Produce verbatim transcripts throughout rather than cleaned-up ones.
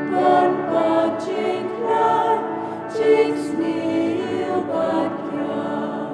Ban pan jingkhlaiñ, jingsniew bad kiar.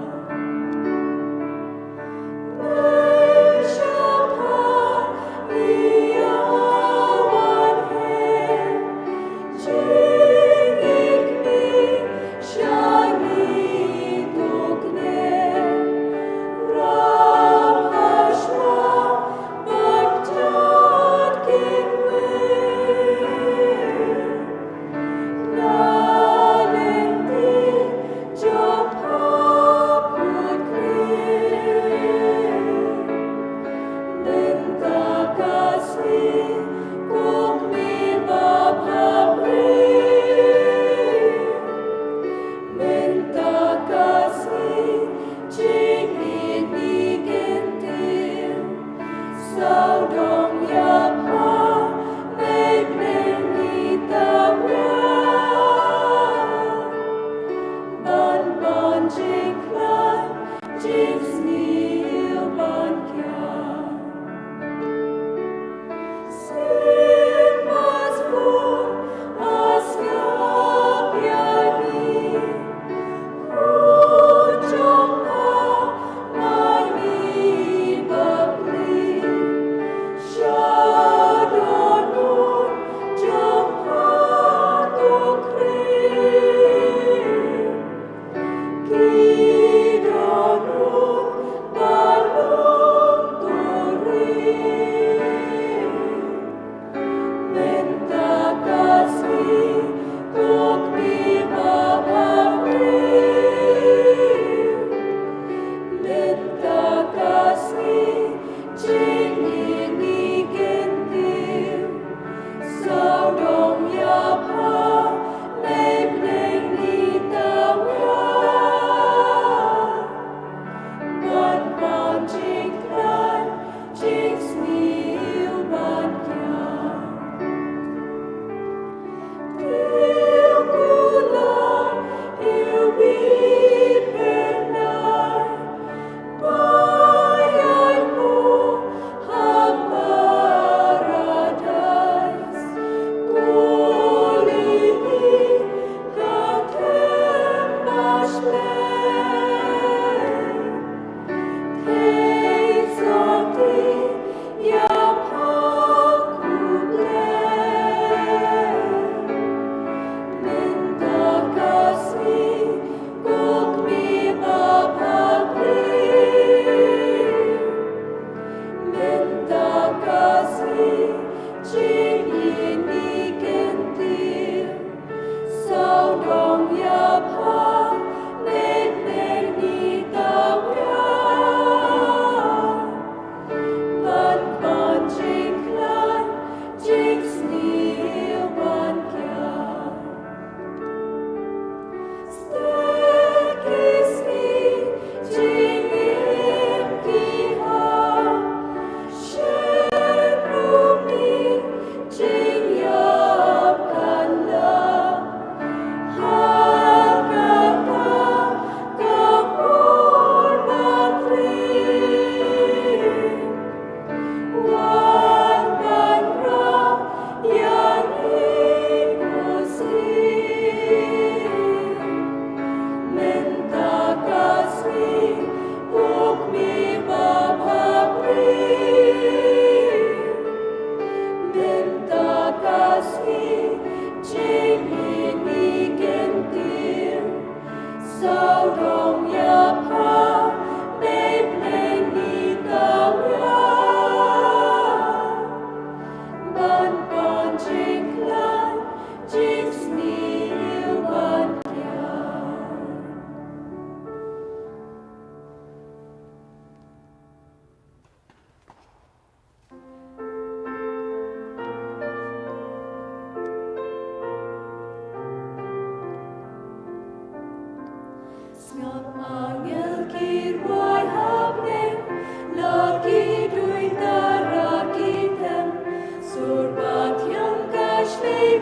Sngap angel ki rwai ha bneng, la ki duh tara ki them, sur ba thiang ka shlei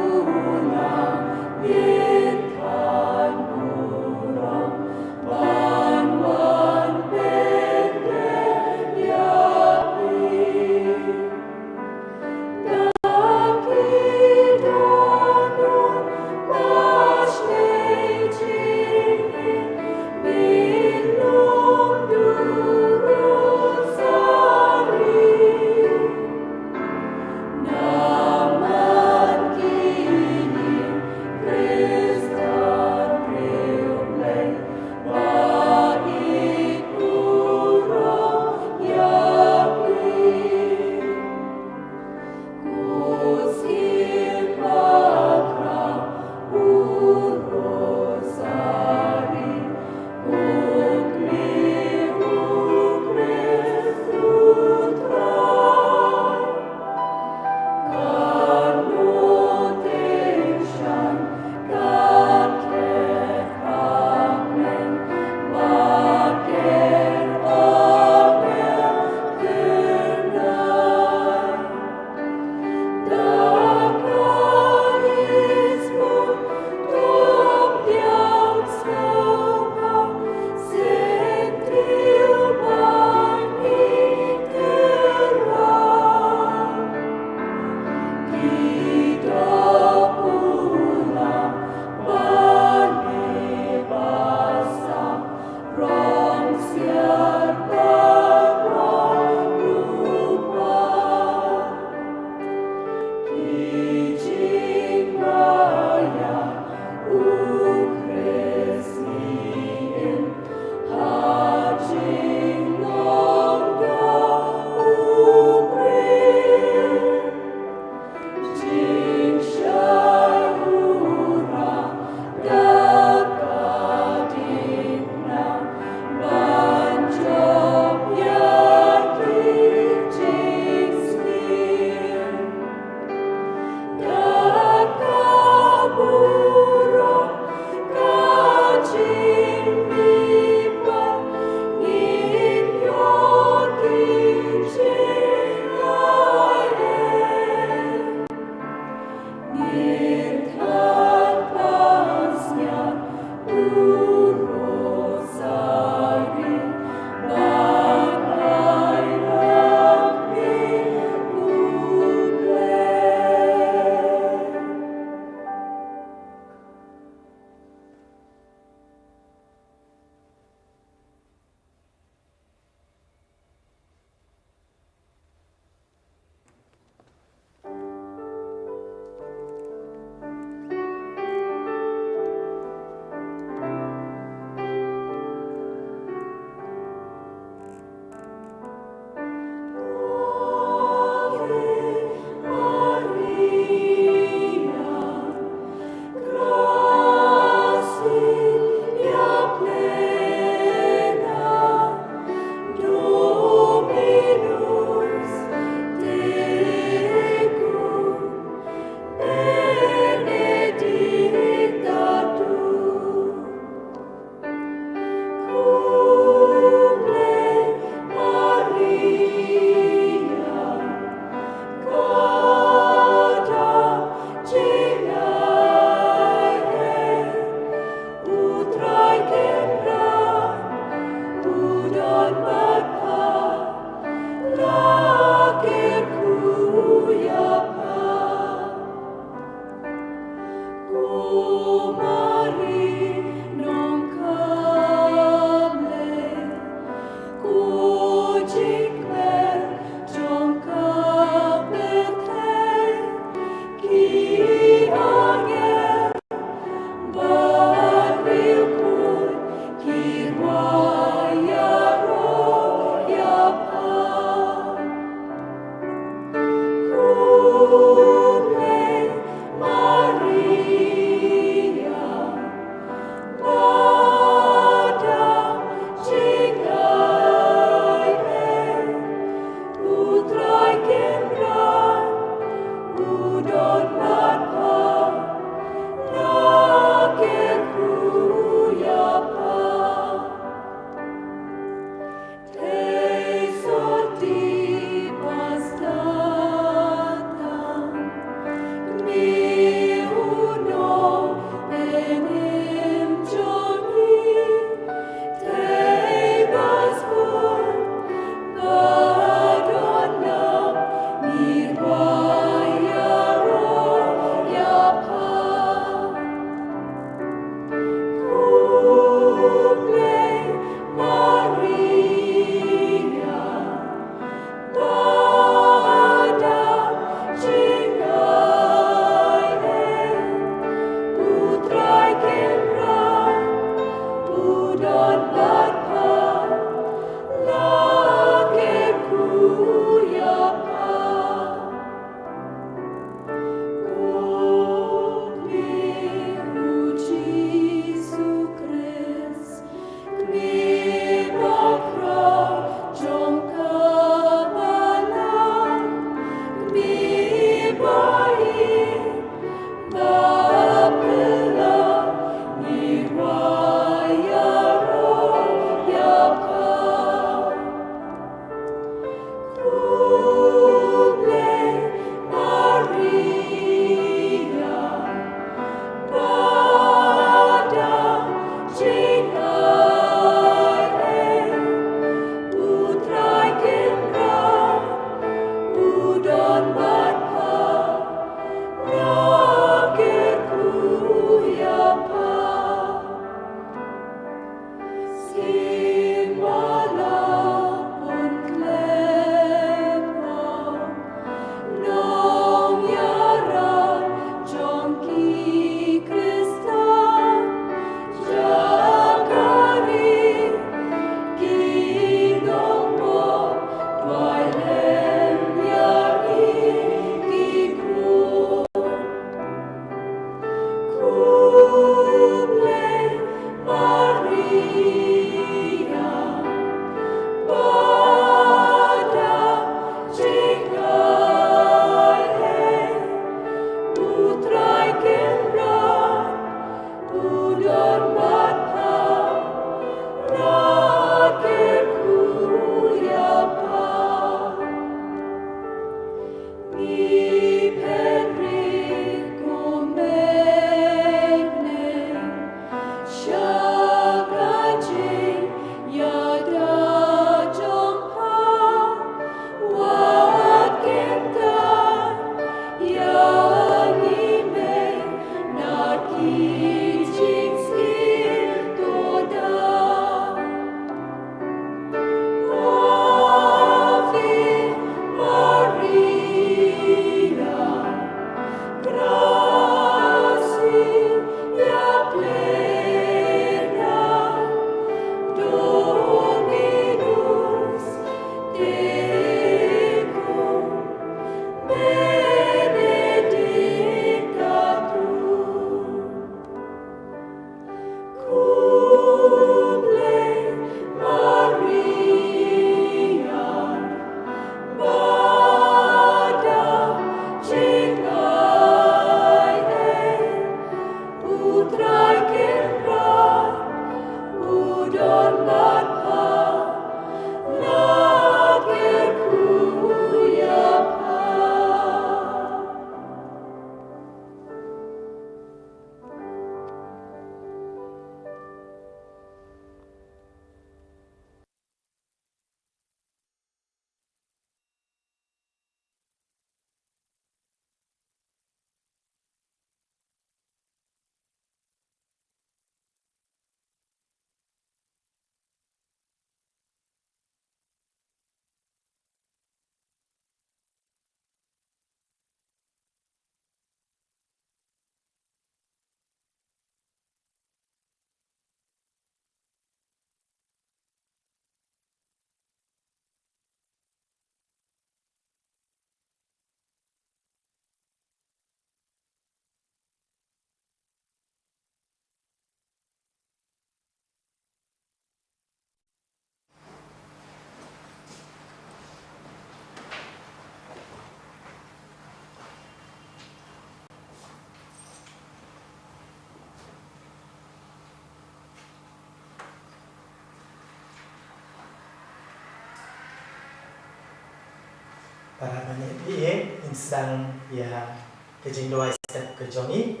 Para bangeit, ngin sdang ïa ka jingduwai step ka jong ngi.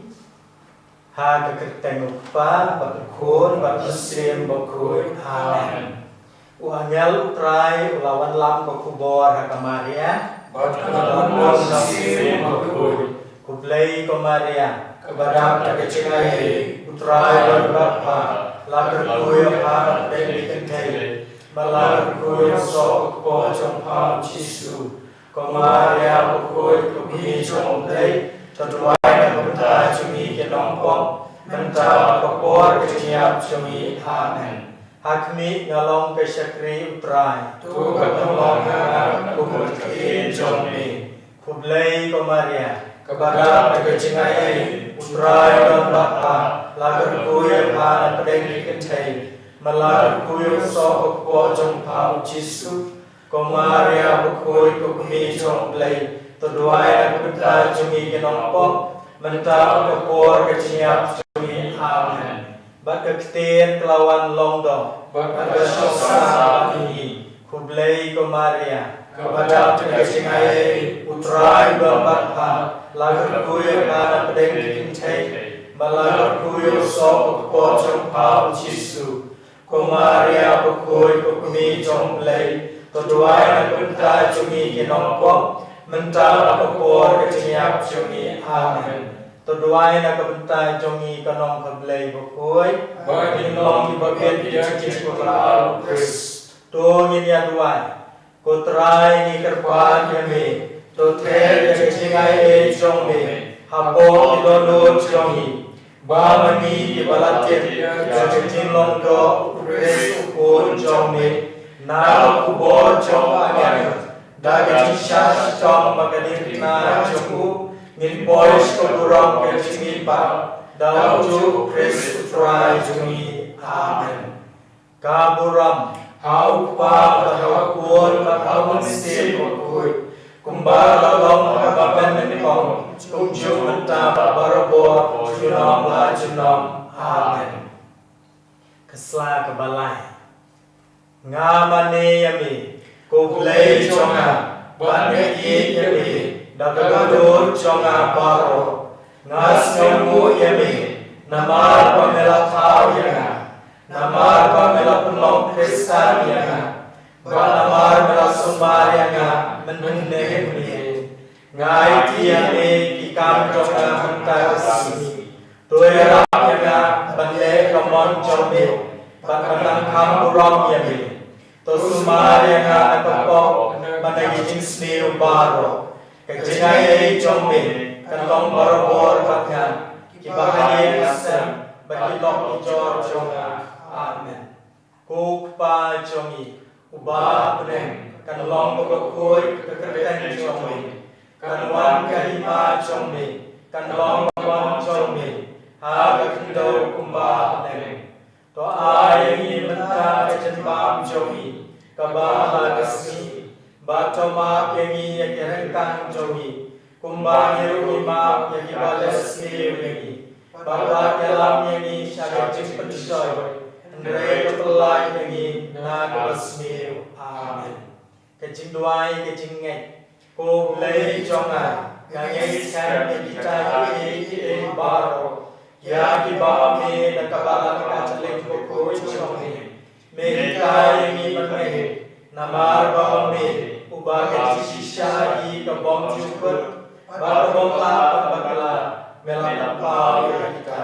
Ha ka kyrteng u Kpa bad u Khun bad u Mynsiem Bakhuid. Amen. U angel u Trai u la wanlam ka khubor ha ka Maria. Bad ka la bun mynsiem bakhuid. Khublei ko Maria, kaba dap da ka jingaiei, u Trai u don bad pha, la kyrkhu ïa pha na pdeng ki kynthei, bad la kyrkhu ïa u soh u kpoh jong pha u Jisu. Ko Maria bakhuid, ko kmie jong u Blei, to duwai na ka bynta jong ngi ki nongpop, mynta bad ha ka por ka jingïap jong ngi. Amen. Ha khmih, nga long ka shakri u Trai. To ka pynlong ha nga kum ka ktien jong me. Khublei ko Maria, kaba dap da ka jingaiei, u Trai u don bad pha, la kyrkhu ïa pha na pdeng ki kynthei, bad la kyrkhu ïa u soh u kpoh jong pha u Jisu. Ko Maria bakhuid, ko kmie jong u Blei, to duwai na ka bynta jong ngi ki nongpop, mynta bad ha ka por ka jingïap jong ngi. Amen. Bad ka ktien ka la wan long doh, bad ka la shong sah bad ngi. Khublei ko Maria, kaba dap da ka jingaiei, u Trai u don bad pha, la kyrkhu ïa pha na pdeng ki kynthei, bad la kyrkhu ïa u soh u kpoh jong pha u Jisu. Ko Maria bakhuid, ko kmie jong u Blei, to duwai na ka bynta jong ngi ki nongpop, mynta bad ha ka por ka jingïap jong ngi. Amen. To duwai na ka bynta jong ngi ka nong ka Blei bakhuid, ba ngin long kiba bit ïa ka jingpynkylla u Khrist. To ngin ïa duwai. Ko Trai, ngi kyrpad ïa me, to theh ïa ka jingaiei jong me hapoh ki dohnud jong ngi, ba ma ngi kiba la tip ïa ka jinglong doh u Khrist u Khun jong me, na ka khubor jong u angel, da ka jingshah shitom bad ka dikna jong u, ngin poi sha ka burom ka jingmihpat, da u Khrist u Trai jong ngi. Amen. Ka burom ha u Kpa bad ha u Khun bad ha u Mynsiem Bakhuid, kumba la long ha kaba mynnyngkong, kumjuh mynta bad barabor, junom la junom. Amen. Ka sla kaba lai. Nga mane ïa me, ko Blei jong nga, bad nga ïeit ïa me da ka dohnud jong nga baroh. Nga sngewnguh ïa me, namar ba me la thaw ïa nga, namar ba me la pynlong Khristan ïa nga, bad namar me la sumar ïa nga mynhynnin mynhynnin. Nga aiti ïa me ki kam jong nga mynta ka sngi. To ïarap ïa nga ban leh ka mon jong me, bad ban nang kham burom ïa me. To sumar ïa nga na ka pop bad na ki jingsniew baroh. Ka jingaiei jong me kan long barabor bad nga, kiba ha ïing ha sem bad ki lok ki jor jong nga. Amen. Ko Kpa jong ngi uba ha bneng, kan long bakhuid ka kyrteng jong me, kan wan ka hima jong me, kan long ka mon jong me ha ka khyndew kumba ha bneng. To ai ïa ngi mynta ka jingbam jong ngi kaba ha la ka sngi, bad to map ïa ngi ïa ki ryngkang jong ngi, kumba ngi ruh ngi map ïa kiba leh sniew ïa ngi. Bad la ïalam ïa ngi sha ka jingpynshoi, hynrei to pyllait ïa ngi na kaba sniew. Amen. Ka jingduwai ka jingngeit. Ko Blei jong nga, nga ngeit skhem ïa kita kiei kiei baroh, ïa kiba me da ka Balang Katholik bakhuid jong me. Me hikai ïa ngi ban ngeit, namar ba me uba ka jingshisha hi ka bym ju kut bad ka bym lah ban bakla, me la pynpaw ïa kita.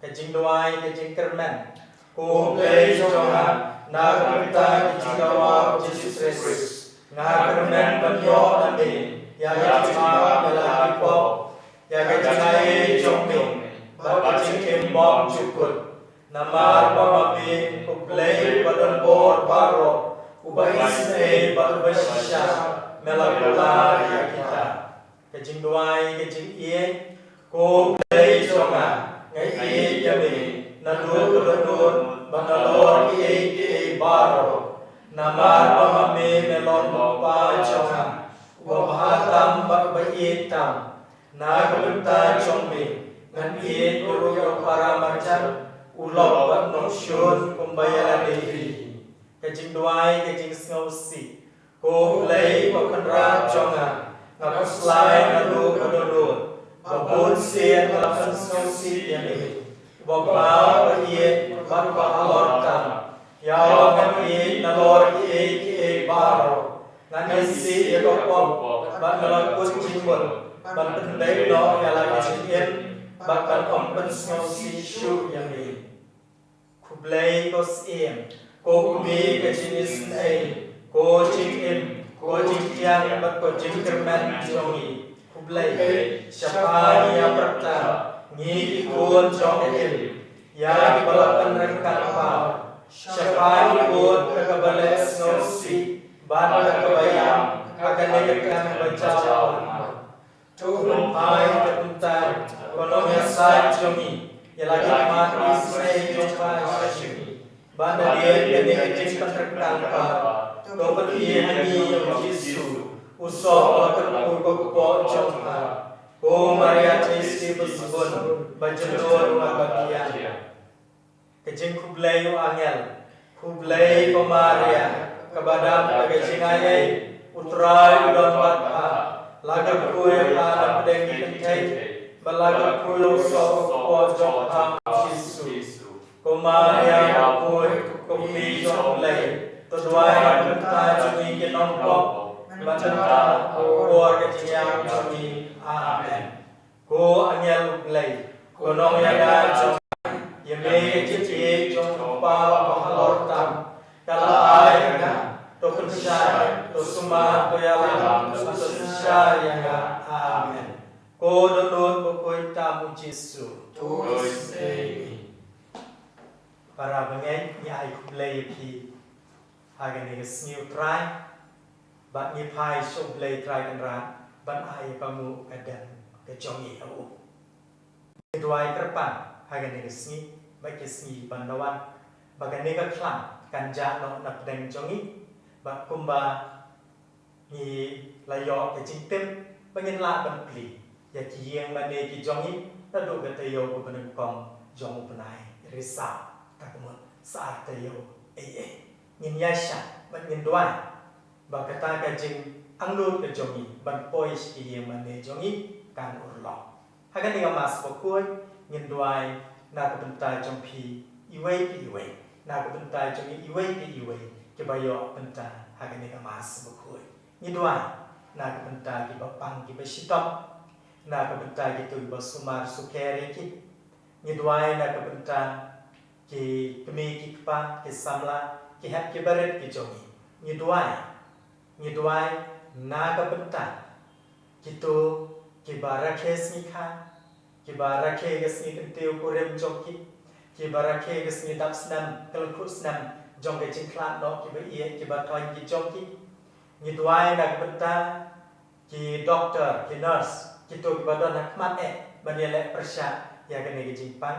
Ka jingduwai ka jingkyrmen. Ko Blei jong nga, na ka bynta ka jingdawa u Jisu Khrist, nga kyrmen ban ïoh na me ïa ka jingmap ïa la ki pop, ïa ka jingaiei jong me bad ka jingim bymjukut. Namar ba ma me, U Blei uba don bor baroh, uba isynei bad uba shisha, me la kular ïa kita. Ka jingduwai ka jingïeit. Ko Blei jong nga, nga ïeit ïa me naduh ka dohnud bad nalor kiei kiei baroh. Namar ba ma me, me long U Kpa jong nga, uba bha tam bad uba ïeit tam. Na ka bynta jong me ngan ïeit ruh ïa u para marjan, u lok bad nongshun kumba ïa lade hi. Ka jingduwai ka jingsngewsih. Ko Blei ba Kynrad jong nga, nga khuslai naduh ba dang dor, ba bun sien nga la pynsngewsih ïa me. Ba kmie ba ïeit bad ba halor tam, ïa nga ïeit nalor kiei kiei baroh. Ngan isih ïa ka pop bad nga la kut jingmut ban pynbeit noh ïa la ka jingim bad ban ym pynsngewsih shuh ïa me. Khublei ko Syiem, ko Kmie ka jingisynei, ko Jingim, ko Jingthiang bad ko Jingkyrmen jong ngi. Khublei. Shaphang ïa pyrta ngi ki khun jong ka Im, ïa kiba la pynryngkat paw. Shaphang ngi bun ha kaba leh sngewsih bad ha kaba ïam ha kane ka kynta ba jaw. To pynphai, to pynthait, ko nongïasaid jong ngi, ïa la ki khmat isynei jong phi sha ngi. Bad hadien kane ka jingpynryngkat paw, to pyni ha ngi ïa u Jisu, u soh ba la kyrkhu ha ka kpoh jong phi. Ko Maria Theisotti basbun, ba jynjar bad ba biang. Ka jingkhublei u angel. Khublei ko Maria, kaba dap da ka jingaiei, u Trai u don bad pha. La kyrkhu ïa pha napdeng ki kynthei, bad la kyrkhu ïa u soh u kpoh jong pha u Jisu. Ko Maria bakhuid, ko Kmie jong u Blei, to duwai na ka bynta jong ngi ki nongpop, bad mynta bad ha ka por ka jingïap jong ngi. Amen. Ko angel u Blei, ko nongïada jong nga, ïa me ka jingïeit jong u Kpa ba halor tam ka la ai ha nga. To pynshai, to sumar, to ïalam, to synshar ïa nga. Amen. Ko Dohnud bakhuid tam u Jisu, to isynei ïa ngi. Para bangeit, ngi ai khublei ïa phi ha kane ka sngi u Trai, bad ngi phai sha u Blei Trai Kynrad ban ai ka nguh ka dem ka jong ngi ha u. Ngi duwai kyrpang ha kane ka sngi bad ki sngi ban da wan, ba kane ka khlam kan jah noh napdeng jong ngi, bad kumba ngi la ïoh ka jingtip ba ngin lah ban plie ïa ki ïing mane ki jong ngi naduh ka taïew kaba nyngkong jong u bnai Risaw, ka mut sa ar taïew eiei. Ngin ïaishah bad ngin duwai ba kata ka jingangnud ka jong ngi ban poi sha ki ïing mane jong ngi kan urlong. Ha kane ka Mass bakhuid ngin duwai na ka bynta jong phi iwei pa iwei, na ka bynta jong ngi iwei pa iwei kiba ïoh bynta ha kane ka Mass bakhuid. Ngi duwai na ka bynta kiba pang kiba shitom, na ka bynta kito kiba sumar sukher ïa ki. Ngi duwai na ka bynta ki kmie ki kpa, ki samla, ki hep ki barit ki jong ngi. Ngi duwai, ngi duwai na ka bynta kito kiba rakhe sngi kha, kiba rakhe ka sngi kyntiew kurim jong ki, kiba rakhe ka sngi dap snem, ka lyngkhuh snem jong ka jingkhlad noh kiba ïeit, kiba thoiñ ki jong ki. Ngi duwai na ka bynta ki doktor, ki nurse, kito kiba don ha khmat eh ban ïaleh pyrshah ïa kane ka jingpang.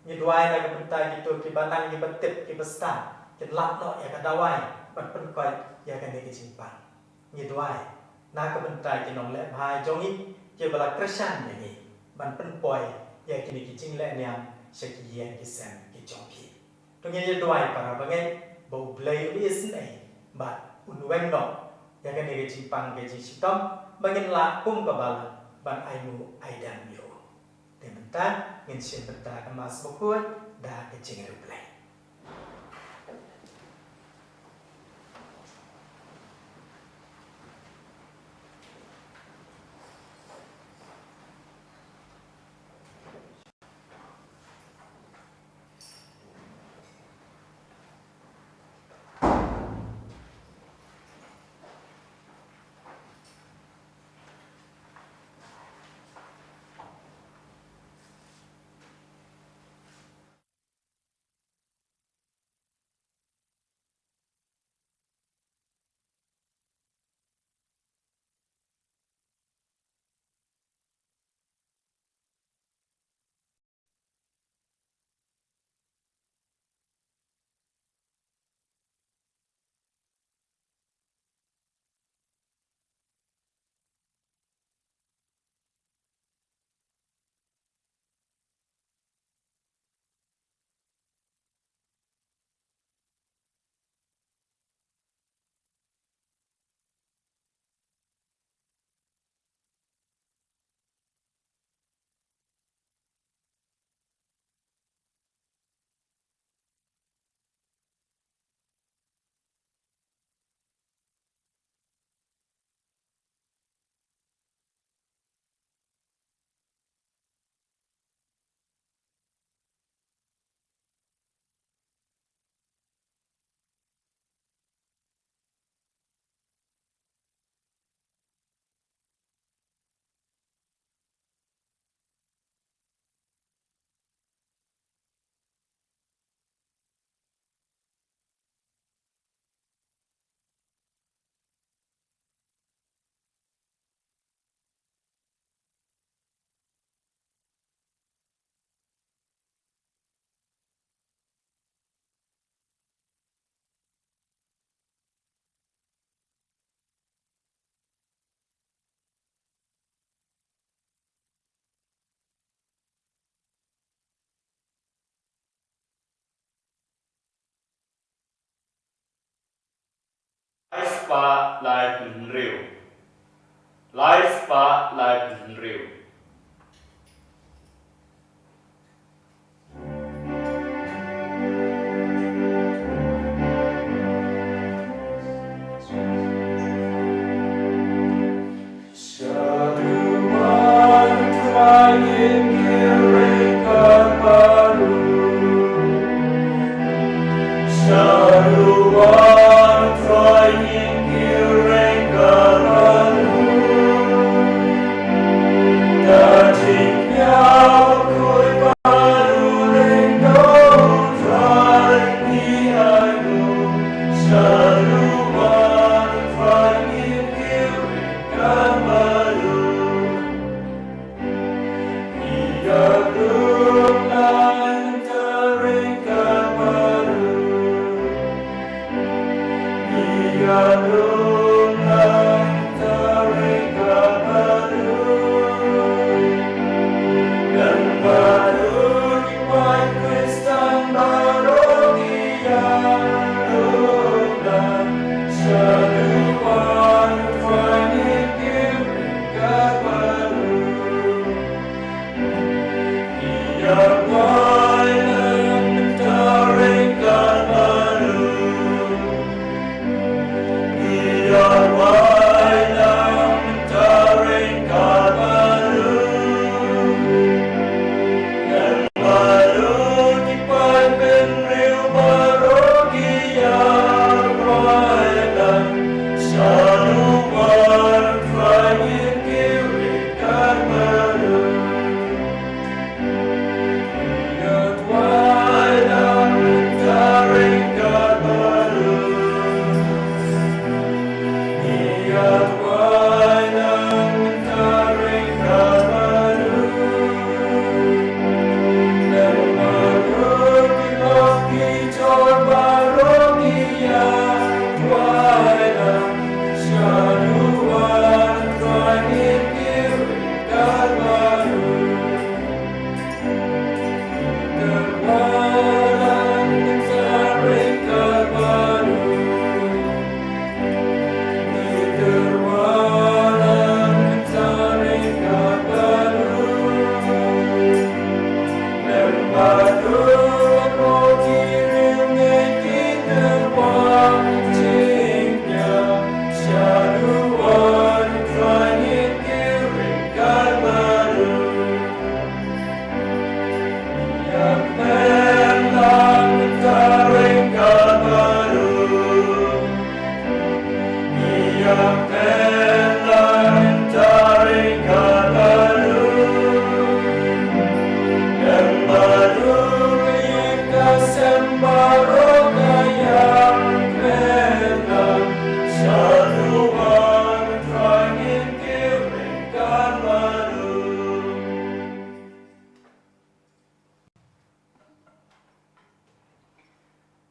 Ngi duwai na ka bynta kito kiba nang kiba tip kiba stad kin lap noh ïa ka dawai ban pynkoit ïa kane ka jingpang. Ngi duwai na ka bynta ki nongleh bha jong ngi kiba la kyrshan ïa ngi ban pynpoi ïa kine ki jingleh niam sha ki ïing ki sem ki jong ki. To ngin ïa duwai para bangeit ba U Blei un isynei bad un weng noh ïa kane ka jingpang ka jingshitom ba ngin lah kum ka balang ban ai nguh ai dem ïa u. Te mynta ngin shim bynta ka Mass bakhuid da ka jingriewblei. spah laiphew hynriew. Lai spah laiphew hynriew.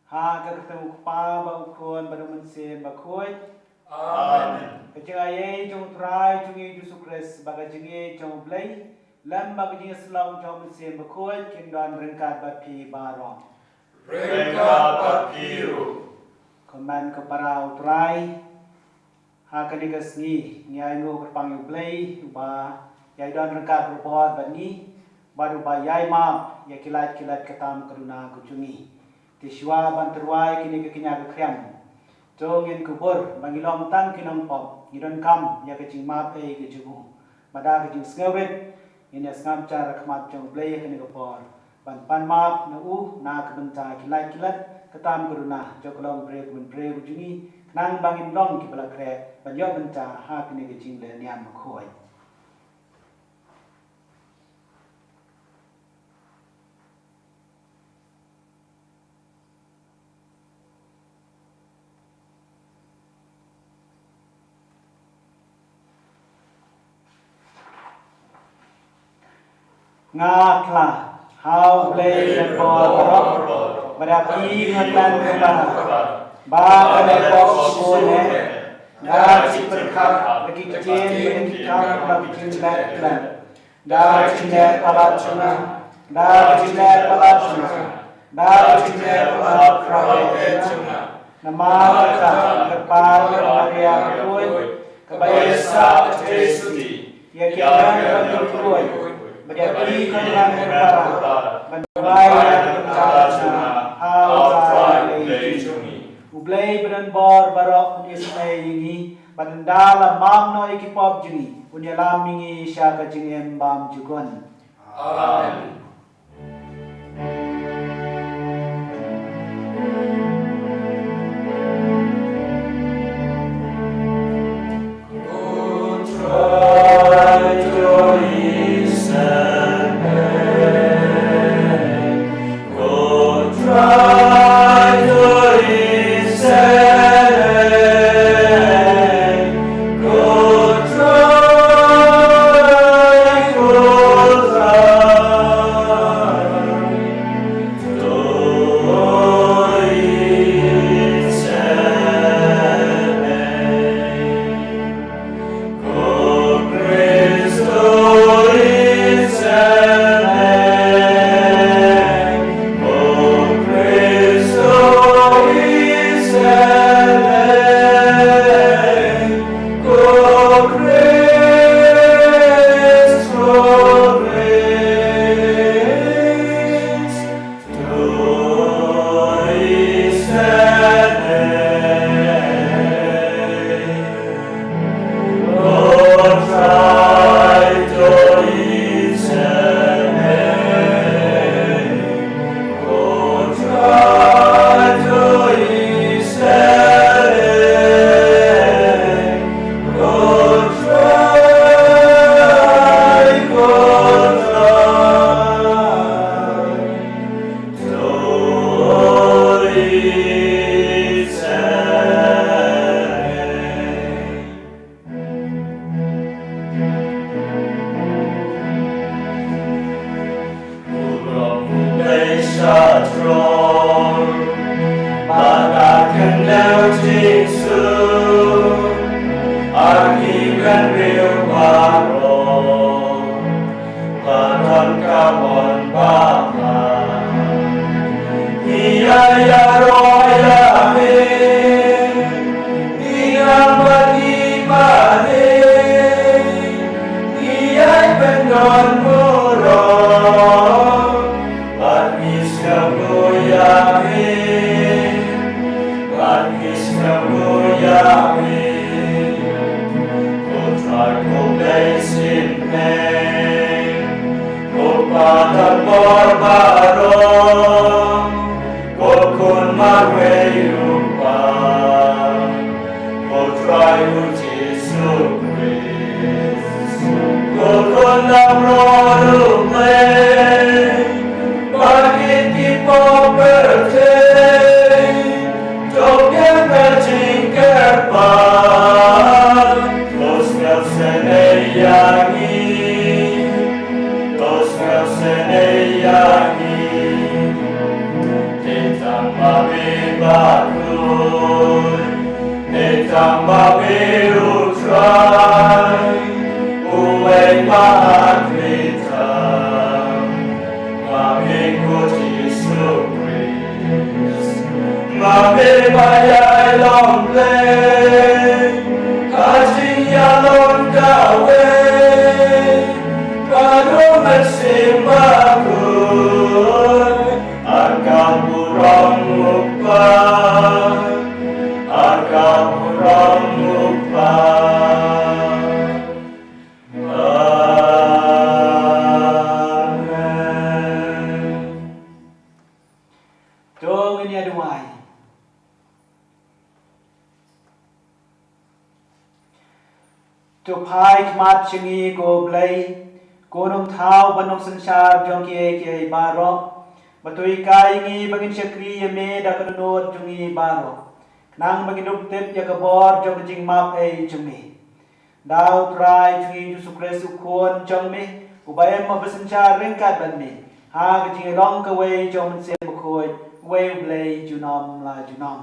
Ha ka kyrteng u Kpa bad u Khun bad u Mynsiem Bakhuid. Amen. Ka jingaiei jong u Trai jong ngi Jisu Khrist bad ka jingïeit jong u Blei lem bad ka jingïasyllok jong u Mynsiem Bakhuid kin don ryngkat bad phi baroh. Ryngkat bad phi ruh. Kmen ko para u Trai. Ha kane ka sngi ngi ai nguh kyrpang ïa u Blei uba ïai don ryngkat bad bad ngi bad uba ïai map ïa ki lait ki lait ka tam ka duna ka jong ngi. Te shuwa ban tyrwa ïa kane ka kñia ka khriam, to ngin kubur ba ngi long tang ki nongpop, ngi donkam ïa ka jingmap ei ka jong u. Bad da ka jingsngewrit ngin ïa sngap jar ha khmat jong u Blei ha kane ka por ban pan map na u na ka bynta ki lait ki lait ka tam ka duna jong ka longbriew ka myntbriew ka jong ngi, khnang ba ngin long kiba la khreh ban ïoh bynta ha kane ka jingleh niam bakhuid. Nga phla ha u Blei ka por baroh, ba da phi ngan kmen ryngkat ba ka dei pop sbun eh, da ka jingpyrkhat, da ki ktien, da ki kam, da ki jingleh khlem. Da ka jingleh palat jong nga, da ka jingleh palat jong nga, da ka jingleh palat jong nga. Namar kata nga kyrpad ïa phi, ïa ka khuid kaba ïasaid ha ka thei suti, ïa ka kyrdan kaba kyrkhu, bad ïa ki khun nongïarap kyrpang, ban duwai ïa ka bynta jong nga ha U Trai U Blei jong ngi. U Blei badonbor baroh un isynei ïa ngi, bad ynda la map noh ïa ki pop jong ngi, un ïalam ïa ngi sha ka jingim bymjukut. Amen. To ngin ïa duwai. To phai khmat sha ngi ko Blei, ko nongthaw bad nongsynshar jong kiei kiei baroh. Ba to hikai ngi ba ngin shakri ïa me da ka dohnud jong ngi baroh, khnang ba ngin ïoh tip ïa ka bor jong ka jingmap ei jong me. Da U Trai jong ngi Jisu Khrist U Khun jong me, uba im uba synshar ryngkat bad me ha ka jinglong kawei jong U Mynsiem Bakhuid, uwei U Blei junom la junom.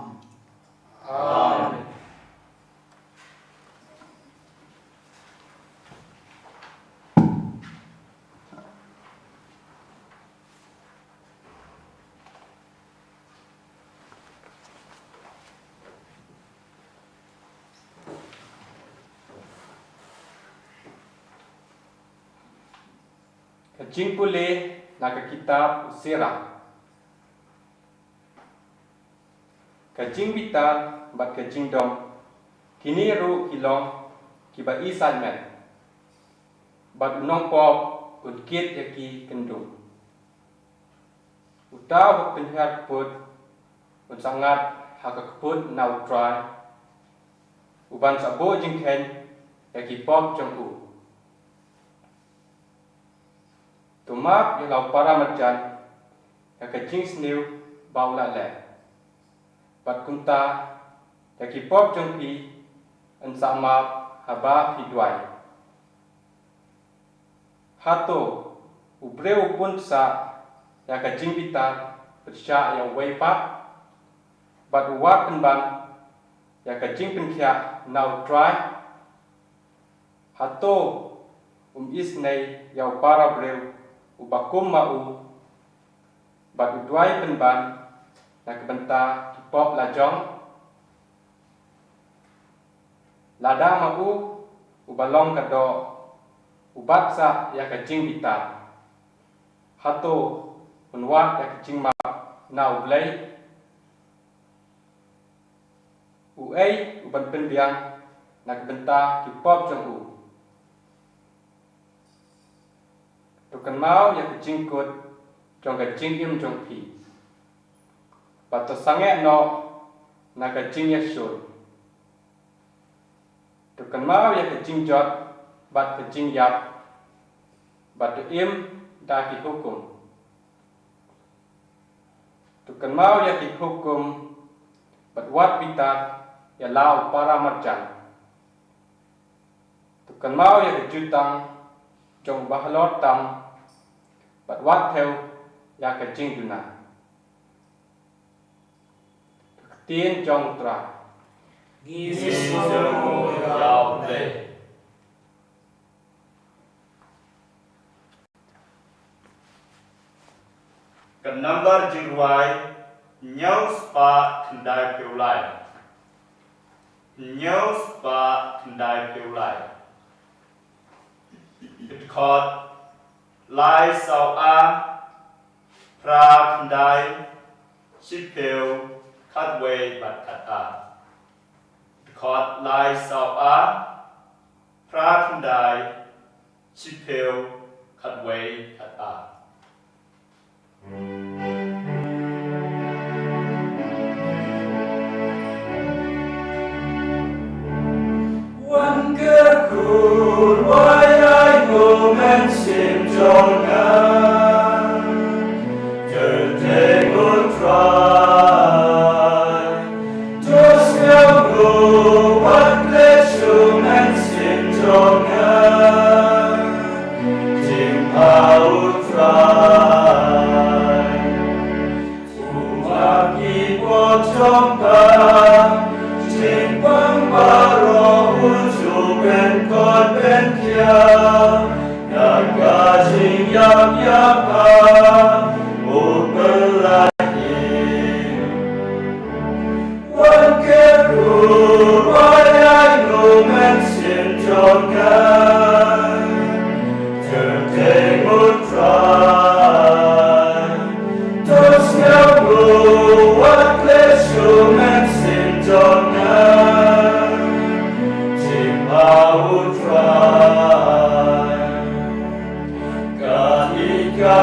Amen. Ka jingpule na ka kitab u Sirah. Ka jingbitar bad ka jingdom, kine ruh ki long kiba isaitmet, bad u nongpop un kit ïa ki kyndung. Uta uba pynhiar kput un sa ngat ha ka kput na U Trai, uban sa buh jingkheiñ ïa ki pop jong u. To map ïa la u para marjan ïa ka jingsniew ba u la leh, bad kumta ïa ki pop jong phi yn sa map haba phi duwai. Hato u briew u pynsah ïa ka jingbitar pyrshah ïa uwei pat, bad u wad pynban ïa ka jingpynkhiah na U Trai? Hato um isynei ïa u para briew uba kum ma u, bad u duwai pynban na ka bynta ki pop lajong? Lada ma u uba long ka doh u bat sah ïa ka jingbitar, hato un wad ïa ka jingmap na U Blei? Uei uban pynbiang na ka bynta ki pop jong u? To kynmaw ïa ka jingkut jong ka jingim jong phi, bad to sangeh noh na ka jingïashun. To kynmaw ïa ka jingjot bad ka jingïap, bad to im da ki hukum. To kynmaw ïa ki hukum bad wat bitar ïa la u para marjan. To kynmaw ïa ka jutang jong u bahalor tam, bad wat thew ïa ka jingduna. Ka ktien jong U Trai. Ngi sngew ïa U Blei. Ka nambar jingrwai hynñiew spah khyndai phew lai. Hynñiew spah khyndai phew lai. Ka dkhot lai saw ar, phra khyndai, shiphew, khatwei bad khatar. Dkhot lai saw ar, phra khyndai, shiphew, khatwei, khatar. Wan kyrkhu, wai ai nguh mynsiem jong nga. Kyrteng U Trai. To sngewnguh wat klet shuh mynsiem jong nga. Jingbha U Trai. Uba ki pop jong ka jingpang baroh u ju pynkot pynkiar. Na ka jingïap ïa pha u pynlait ïing. Wan kyrkhu, wai ai nguh mynsiem jong nga. Kyrteng U Trai. To sngewnguh wat klet shuh mynsiem jong nga. Jingbha U Trai. Ka ïeit ka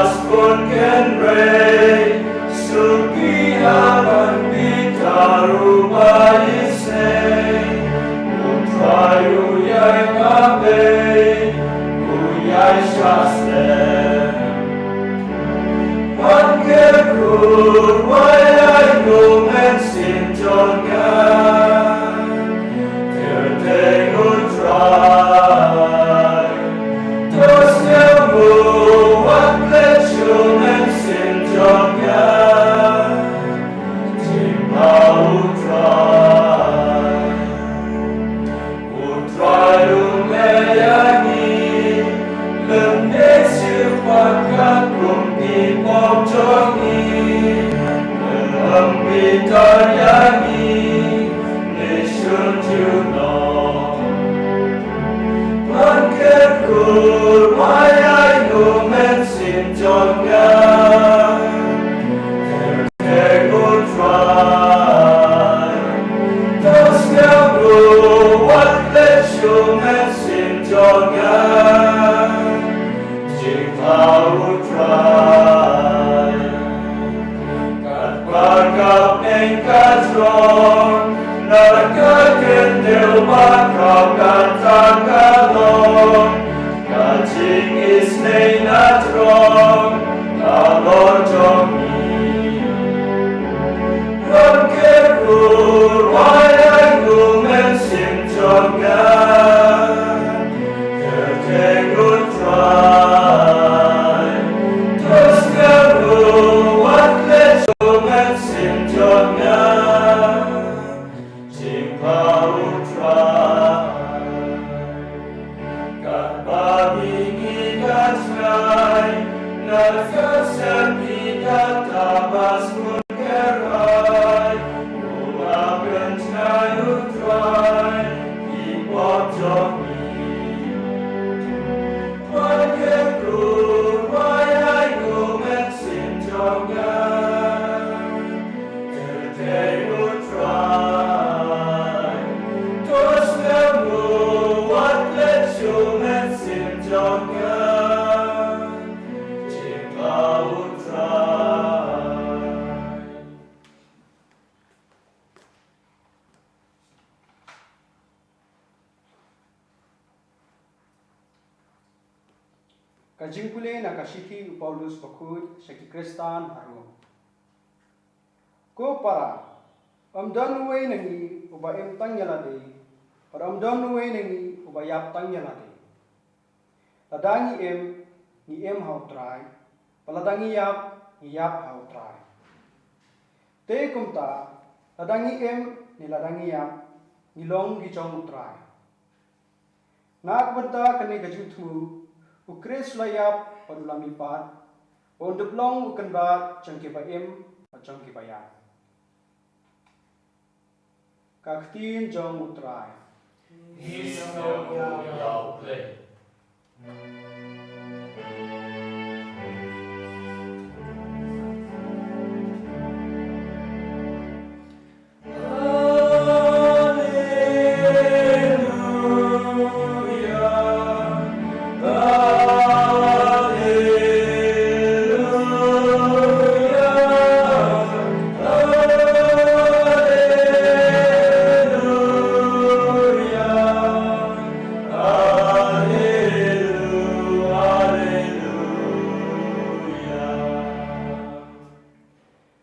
Strong, na ka kyntiew ba khap kata ka long, ka jingisynei na trong halor jong ngi. Ram kyrkhu, wai ai u Mynsiem jong nga. Kyrteng U Trai. To sngewthuh wat leh jong Mynsiem jong nga. Jingpha U Trai. Katba ngi ngi ka jngai, na ka sem ngi ka tabas mun kerai. U la pynjngai U Trai, i pop jong ngi. Wan kyrkhu, wai ai u Mynsiem jong nga. Kyrteng U Trai. To sngewthuh wat leh jong Mynsiem jong nga. Jingpha U Trai. Ka jingpule na ka shithi u Paulus bakhuid sha ki Khristan ha Rom. Ko para, ym don uwei na ngi uba im tang ïa lade, bad ym don uwei na ngi uba ïap tang ïa lade. Lada ngi im, ngi im ha U Trai, bad lada ngi ïap, ngi ïap ha U Trai. Te kumta, lada ngi im ne lada ngi ïap, ngi long ki jong U Trai. Na ka bynta kane ka jingthmu, U Khrist u la ïap bad u la mihpat, ba un dep long u kynrad jong kiba im bad jong kiba ïap. Ka ktien jong U Trai. Ngi sngew ïa U Blei.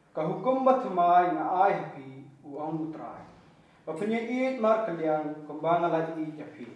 Ka hukum bathymmai nga ai ha phi, u ong U Trai, ba phin ïaieit markylliang kumba nga la ïeit ïa phi.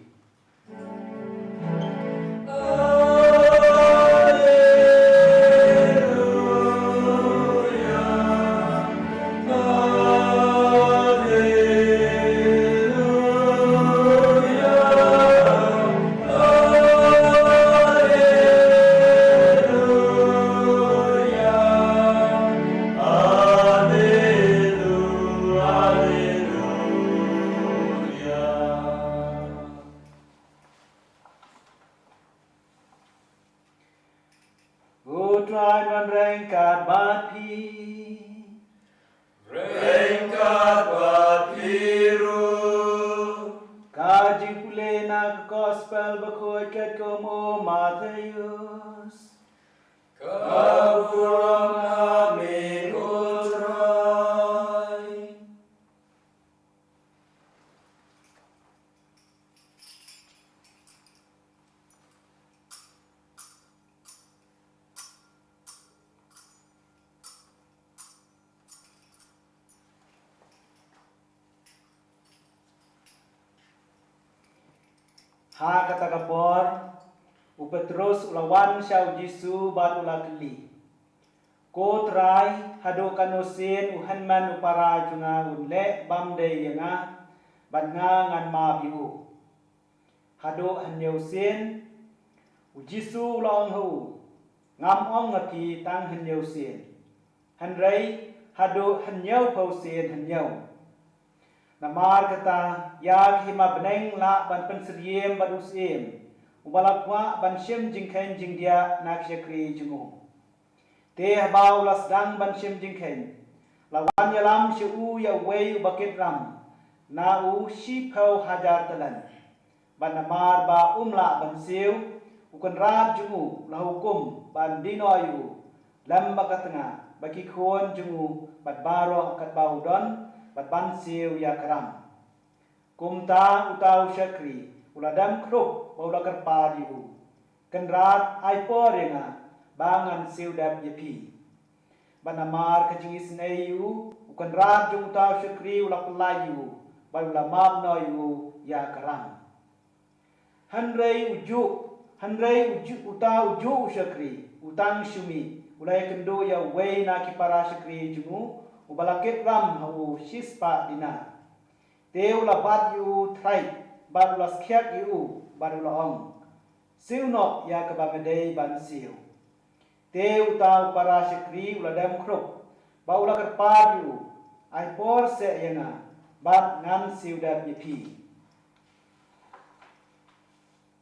U Trai un ryngkat bad phi. Ryngkat bad phi ruh. Ka jingpule na ka Gospel bakhuid katkum u Mathaios. Ka burom ha me ko Trai. Ha kata ka por, u Petros u la wan sha u Jisu bad u la kylli, Ko Trai, haduh katno sien u hynmen u para jong nga un leh bymdei ïa nga, bad nga ngan map ïa u? Haduh hynñiew sien? U Jisu u la ong ha u, Ngam ong ha phi tang hynñiew sien, hynrei haduh hynñiewphew sien hynñiew. Namar kata, ïa ka hima bneng lah ban pynsyriem bad u syiem, uba la kwah ban shim jingkheiñ jingdiah na ki shakri jong u. Te haba u la sdang ban shim jingkheiñ, la wan ïalam sha u ïa uwei uba kit ram na u shiphew hajar talent. Bad namar ba um lah ban siew, u kynrad jong u la hukum ban dih noh ïa u lem bad ka tnga bad ki khun jong u bad baroh katba u don, bad ban siew ïa ka ram. Kumta uta u shakri u la dem khrup bad u la kyrpad ïa u, Kynrad, ai por ïa nga ba ngan siew dep ïa phi. Bad namar ka jingisynei ïa u, u kynrad jong uta u shakri u la pyllait ïa u bad u la map noh ïa u ïa ka ram. Hynrei ujuh, hynrei ujuh, uta ujuh u shakri, u tang shu mih, u la ïakynduh ïa uwei na ki para shakri jong u, uba la kit ram ha u shispah dinar. Te u la bat ïa u thrait bad u la skhiat ïa u bad u la ong, Siew noh ïa kaba me dei ban siew. Te uta u para shakri u la dem khrup bad u la kyrpad ïa u, Ai por seh ïa nga bad ngan siew dep ïa phi.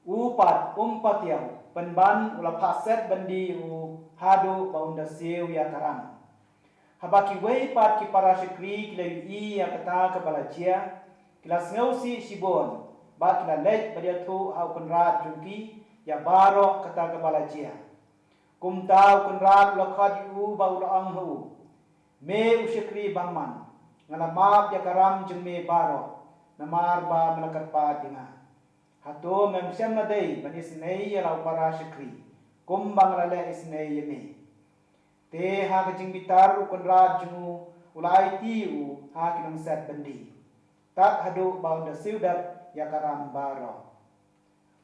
U pat um patiaw, pynban u la phah set byndi ïa u haduh ba un da siew ïa ka ram. Haba kiwei pat ki para shakri ki la ïohi ïa kata kaba la jia, ki la sngewsih shibun bad ki la leit bad ïathuh ha u kynrad jong ki ïa baroh kata kaba la jia. Kumta u kynrad u la khot ïa u bad u la ong ha u, Me u shakri bymman, nga la map ïa ka ram jong me baroh namar ba me la kyrpad ïa nga. Hato mem shym la dei ban isynei ïa la u para shakri kumba nga la leh isynei ïa me? Te ha ka jingbitar u kynrad jong u u la aiti ïa u ha ki nongset byndi, tad haduh ba un da siew dep ïa ka ram baroh.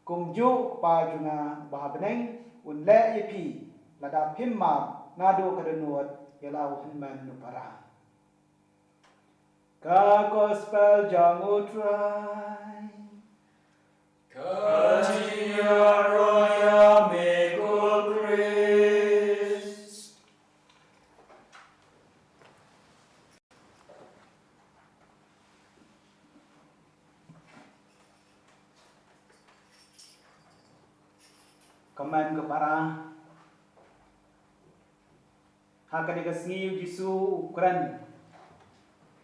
Kumjuh u Kpa jong nga uba ha bneng un leh ïa phi lada phim map naduh ka dohnud ïa la u hynmen u para. Ka Gospel jong U Trai. Ka jingïaroh ïa me ko Khrist. Ka mem ka para. Ha kane ka sngi U Jisu u kren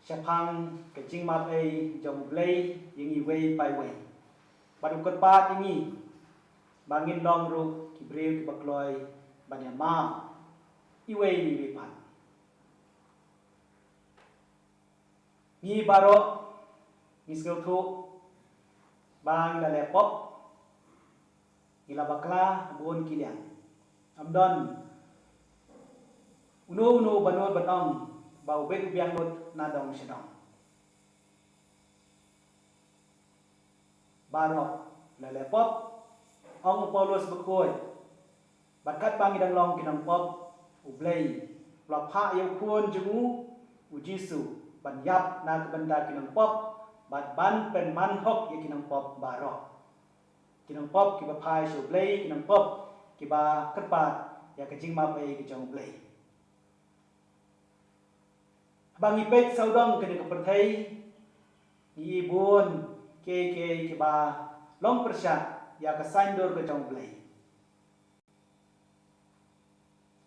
shaphang ka jingmap ei jong U Blei ïa ngi iwei pa iwei. Bad u kyrpad ïa ngi ba ngin long ruh ki briew kiba kloi ban ïa map iwei iwei pat. Ngi baroh ngi sngewthuh ba ngi la leh pop, ngi la bakla ha bun ki liang. Ym don uno uno ba nud ban ong ba u bit u biang lut na dong sha dong. Baroh la leh pop, ong u Paulus bakhuid. Bad katba ngi dang long ki nongpop, U Blei u la phah ïa u Khun jong u, U Jisu, ban ïap na ka bynta ki nongpop bad ban pynman hok ïa ki nongpop baroh. Ki nongpop kiba phai sha U Blei, ki nongpop kiba kyrpad ïa ka jingmap ei ka jong U Blei. Haba ngi peit sawdong kane ka pyrthei, ngi i bun kiei kiei kiba long pyrshah ïa ka saiñdur ka jong U Blei.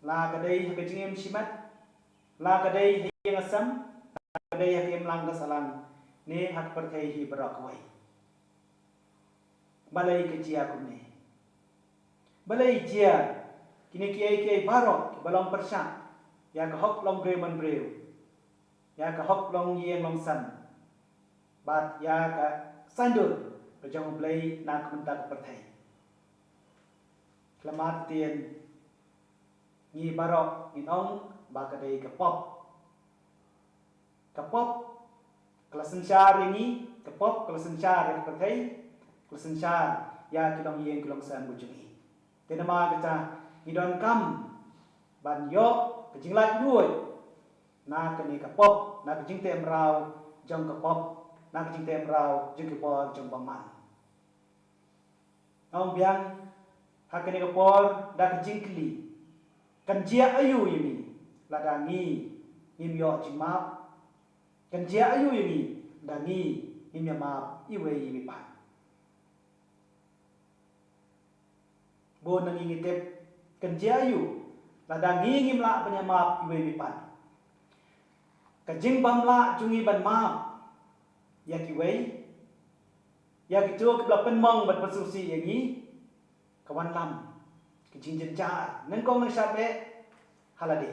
La ka dei ha ka jingim shimet, la ka dei ha ïing ha sem, la ka dei ha ka imlang ka sahlang, ne ha ka pyrthei hi baroh kawei. Balei ka jia kumne? Balei jia kine kiei kiei baroh kiba long pyrshah ïa ka hok long briew man briew, ïa ka hok long ïing long sem, bad ïa ka saiñdur ka jong U Blei na ka bynta ka pyrthei? Klamar tien, ngi baroh ngin ong ba ka dei ka pop. Ka pop ka la synshar ïa ngi, ka pop ka la synshar ïa ka pyrthei, ka la synshar ïa ki longïing ki longsem ka jong ngi. Te namar kata ngi donkam ban ïoh ka jinglaitluid na kane ka pop, na ka jingteh mraw jong ka pop, na ka jingteh mraw jong ki bor jong bymman. Nga ong biang ha kane ka por da ka jingkylli, kan jia aïu ïa ngi lada ngi ngim ïoh jingmap? Kan jia aïu ïa ngi lada ngi ngim ïa map iwei iwei pat? Bun na ngi ngi tip, kan jia aïu lada ngi ngim lah ban ïa map iwei iwei pat? Ka jingbym lah jong ngi ban map ïa kiwei, ïa kito kiba la pynmong bad pynsngewsih ïa ngi, ka wanlam ka jingjynjar nyngkong nyngshap eh ha lade.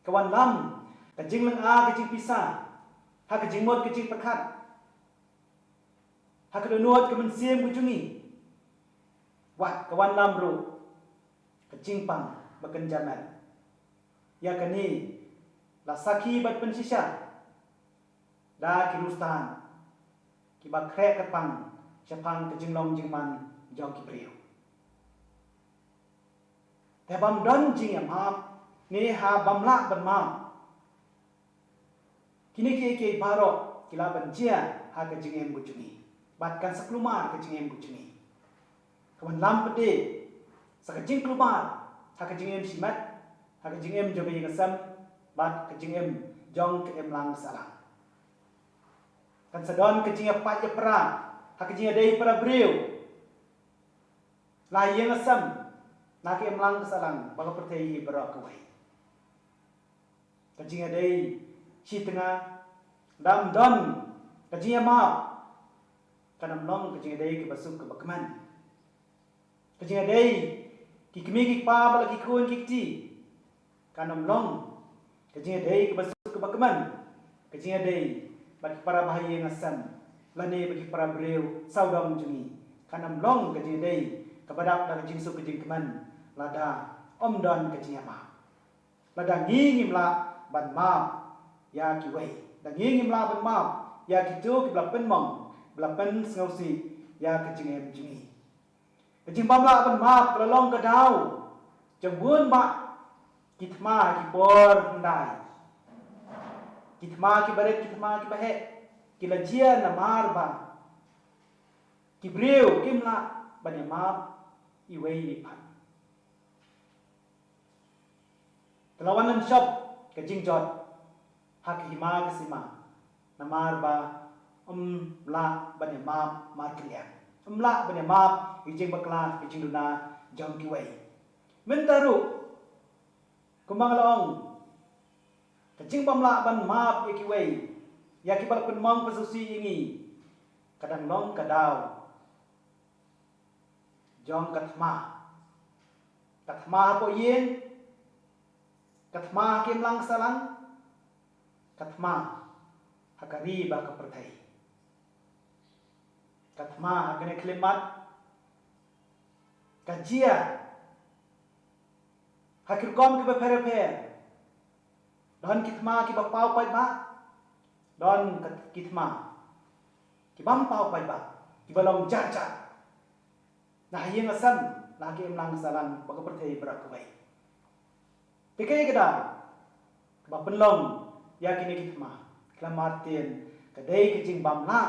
Ka wanlam Ka jinglynga ka jingpisa ha ka jingmut ka jingpyrkhat, ha ka dohnud ka mynsiem ka jong ngi, wat ka wanlam ruh ka jingpang ba kynja met. Ïa kane la sakhi bad pynshisha da ki Khristan kiba khreh kyrpang shaphang ka jinglong jingman jong ki briew. Te bym don jingïamap ne ha bym lah ban map, kine kiei kiei baroh ki lah ban jia ha ka jingim ka jong ngi, bad kan sa kulmar ka jingim ka jong ngi. Ka wanlam pat de sa ka jingkulmar ha ka jingim shimet, ha ka jingim jong ka ïing ka sem, bad ka jingim jong ka imlang sahlang. Kan sa don ka jingïapait ïapra ha ka jingïadei para briew, la ïing la sem, na ka imlang ka sahlang bad ka pyrthei baroh kawei. Ka jingïadei shi tnga, lada ym don ka jingïamap, kan ym long ka jingïadei kaba suk kaba kmen. Ka jingïadei ki kmie ki kpa bad la ki khun ki kti, kan ym long ka jingïadei kaba suk kaba kmen. Ka jingïadei bad ki para bahaïing hasem lane bad ki para briew sawdong jong ngi, kan ym long ka jingïadei kaba dap da ka jingsuk ka jingkmen lada ym don ka jingïamap. Lada ngi ngim lah ban map ïa kiwei, lada ngi ngim lah ban map ïa kito kiba la pynmong, ba la pynsngewsih ïa ka jingim jong ngi. Ka jingbymlah ban map ka la long ka daw jong bun bah ki thma ha ki por hyndai. Ki thma kiba rit, ki thma kiba heh, ki la jia namar ba ki briew kim lah ban ïamap iwei ïa i pat. Te la wan lynshop ka jingjot ha ka hima ka sima, namar ba ym lah ban ïamap markylliang, ym lah ban ïamap ïa ki jingbakla, ïa ki jingduna jong kiwei. Mynta ruh, kumba nga la ong, ka jingbymlah ban map ïa kiwei, ïa kiba la pynmong pynsngewsih ïa ngi, ka dang long ka daw jong ka thma. Ka thma hapoh ïing, ka thma ha ka imlang sahlang, ka thma ha ka ri bad ka pyrthei. Ka thma ha kane ka khyllipmat ka jia ha ki rukom kiba pher pher. Don ki thma kiba paw paidbah, don ka, ki thma ki bym paw paidbah, kiba long jar jar, na ha ïing ha sem, na ha ka imlang sahlang bad ka pyrthei baroh kawei. Te kaei ka daw kaba pynlong ïa kine ki thma? Ka la martin, ka dei ka jingbymlah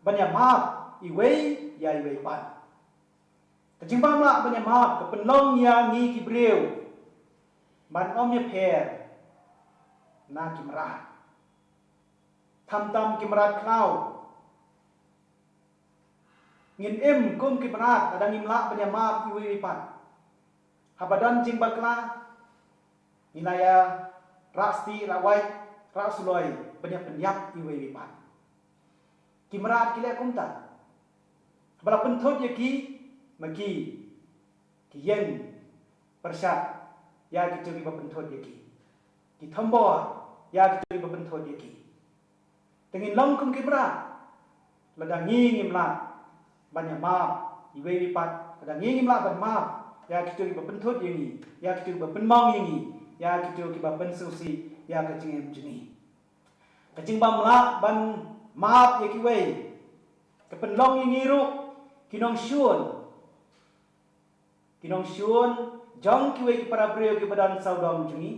ban ïamap iwei ïa iwei pat. Ka jingbymlah ban ïamap ka pynlong ïa ngi ki briew ban ym ïapher na ki mrad. Tam tam ki mrad khlaw. Ngin im kum ki mrad lada ngim lah ban ïamap iwei iwei pat. Haba don jingbakla, ngi la ïa rah stieh, rah wait, rah suloi ban ïa pynïap iwei iwei pat. Ki mrad ki leh kumta. Haba la pynthut ïa ki, ma ki ki ïeng pyrshah ïa kito kiba pynthut ïa ki. Ki thombor ïa kito kiba pynthut ïa ki. Te ngin long kum ki mrad lada ngi ngim lah ban ïamap iwei iwei pat, lada ngi ngim lah ban map ïa kito kiba pynthut ïa ngi, ïa kito kiba pynmong ïa ngi, ïa kito kiba pynsngewsih ïa ka jingim jong ngi. Ka jingbymlah ban map ïa kiwei ka pynlong ïa ngi ruh ki nongshun. Ki nongshun jong kiwei ki para briew kiba don sawdong jong ngi.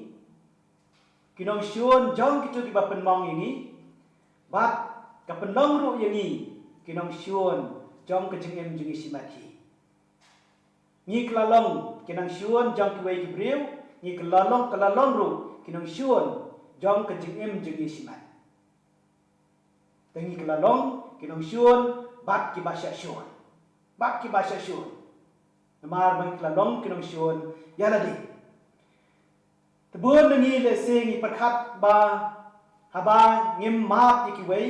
Ki nongshun jong kito kiba pynmong ïa ngi. Bad ka pynlong ruh ïa ngi ki nongshun jong ka jingim jong ngi shimet hi. Ngi ka la long ki nongshun jong kiwei ki briew, ngi ka la long, ka la long ruh ki nongshun jong ka jingim jong ngi shimet. Te ngi ka la long ki nongshun bad kiba shah shun. Bad kiba shah shun. Namar ba ngi ka la long ki nongshun ïa lade. Te bun na ngi lehse ngi pyrkhat ba haba ngim map ïa kiwei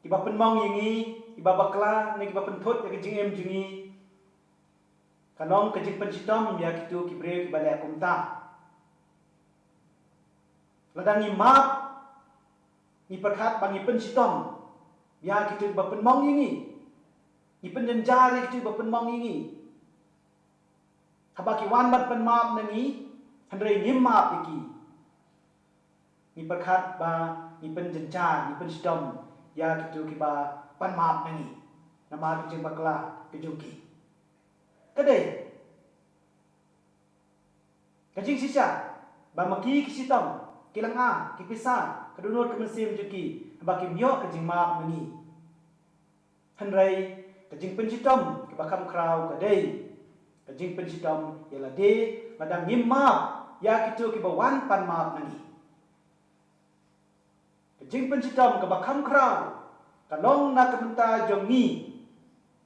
kiba pynmong ïa ngi, kiba bakla ne kiba pynthut ïa ka jingim jong ngi, ka long ka jingpynshitom ïa kito ki briew kiba leh kumta. Lada ngi map, ngi pyrkhat ba ngi pynshitom ïa kito kiba pynmong ïa ngi, ngi pynjynjar ïa kito kiba pynmong ïa ngi. Haba ki wan ban pynmap na ngi, hynrei ngim map ïa ki, ngi pyrkhat ba ngi pynjynjar, ngi pynshitom ïa kito kiba pynmap na ngi namar ki jingbakla ki jong ki. Ka dei ka jingshisha ba ma ki ki shitom, ki lynga, ki pisa, ka dohnud ka mynsiem jong ki, ba kim ïoh ka jingmap na ngi. Hynrei ka jingpynshitom kaba kham khraw ka dei ka jingpynshitom ïa lade lada ngim map ïa kito kiba wan pan map na ngi. Ka jingpynshitom kaba kham khraw ka long na ka bynta jong ngi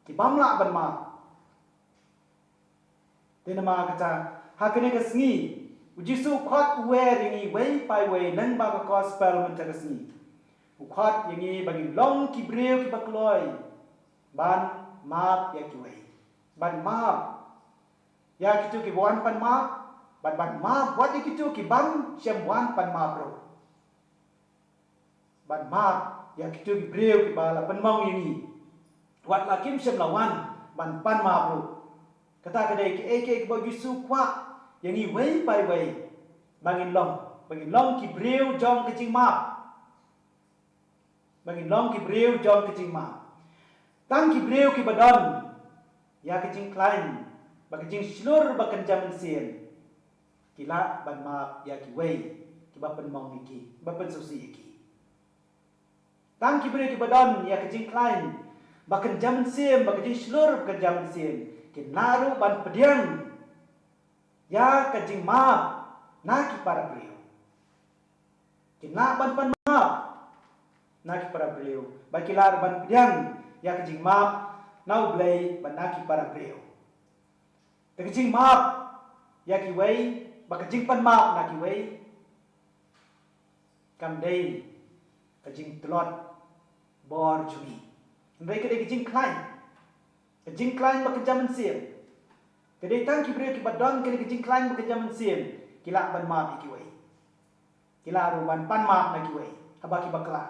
ki bym lah ban map. Te namar kata, ha kane ka sngi, u Jisu u khot u wer ïa ngi wei pa wei lyngba ka gospel mynta ka sngi. U khot ïa ngi ba ngin long ki briew kiba kloi ban map ïa kiwei, ban map ïa kito kiba wan pan map, ban, ban map wat ïa kito ki bym shym wan pan map ruh. Ban map ïa kito ki briew kiba la pynmong ïa ngi, wat la kim shym la wan ban pan map ruh. Kata ka dei kaei kaei kaba u Jisu u kwah ïa ngi wei pa wei, ba ngin long, ba ngin long ki briew jong ka jingmap. Ba ngin long ki briew jong ka jingmap. Tang ki briew kiba don ïa ka jingkhlaiñ bad ka jingshlur bakynja mynsiem ki lah ban map ïa kiwei kiba pynmong ïa ki, ba pynsngewsih ïa ki. Tang ki briew kiba don ïa ka jingkhlaiñ bakynja mynsiem, bad ka jingshlur bakynja mynsiem, kin lah ruh ban pdiang ïa ka jingmap na ki para briew. Kin lah ban pan map na ki para briew, bad ki lah ruh ban pdiang ïa ka jingmap na U Blei bad na ki para briew. Te ka jingmap ïa kiwei bad ka jingpan map na kiwei kam dei ka jingtlot bor jong ngi, hynrei ka dei ka jingkhlaiñ, ka jingkhlaiñ bakynja mynsiem. Ka dei tang ki briew kiba don kane ka jingkhlaiñ bakynja mynsiem ki lah ban map ïa kiwei, ki lah ruh ban pan map na kiwei haba ki bakla,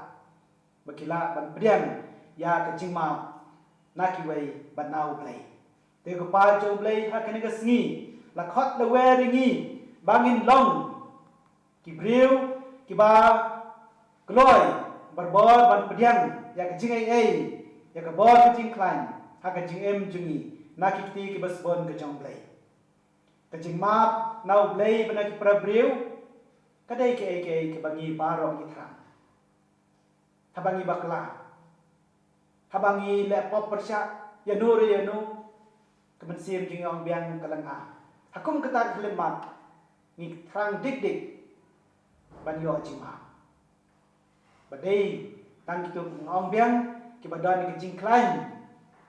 ba ki lah ban pdiang ïa ka jingmap na kiwei bad na U Blei. Te ko Pa jong U Blei, ha kane ka sngi la khot la wer ïa ngi ba ngin long ki briew kiba kloi barabor ban pdiang ïa ka jingai-ei, ïa ka bor ka jingkhlaiñ ha ka jingim jong ngi na ki kti kiba sbun ka jong U Blei. Ka jingmap na U Blei bad na ki para briew ka dei kaei kaei kaba ngi baroh ngi thrang. Haba ngi bakla, haba ngi leh pop pyrshah ïano re ïano, ka mynsiem jong ngi ong biang, ka lynga. Ha kum kata ka khyllipmat ngi thrang dik dik ban ïoh jingmap. Ba dei tang kito, ong biang, kiba don ka jingkhlaiñ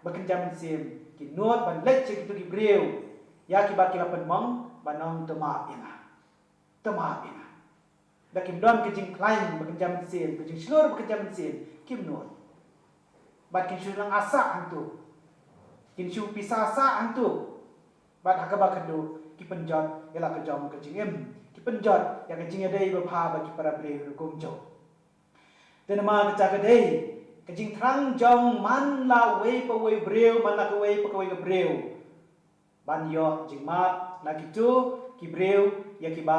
bakynja mynsiem, ki nud ban leit sha kito ki briew ïa kiba ki la pynmong ban ong, to map ïa nga, to map ïa nga. Da kim don ka jingkhlaiñ bakynja mynsiem, ka jingshlur bakynja mynsiem, kim nud. Bad kin shu nang asa hangto, kin shu pisa sa hangto. Bad ha kaba khatduh ki pynjot ïa la ka jong ka jingim, ki pynjot ïa ka jingïadei babha bad ki para briew ruh kumjuh. Te namar kata ka dei ka jingthrang jong man la uwei pa uwei u briew, man la kawei pa kawei ka briew, ban ïoh jingmap na kito ki briew ïa kiba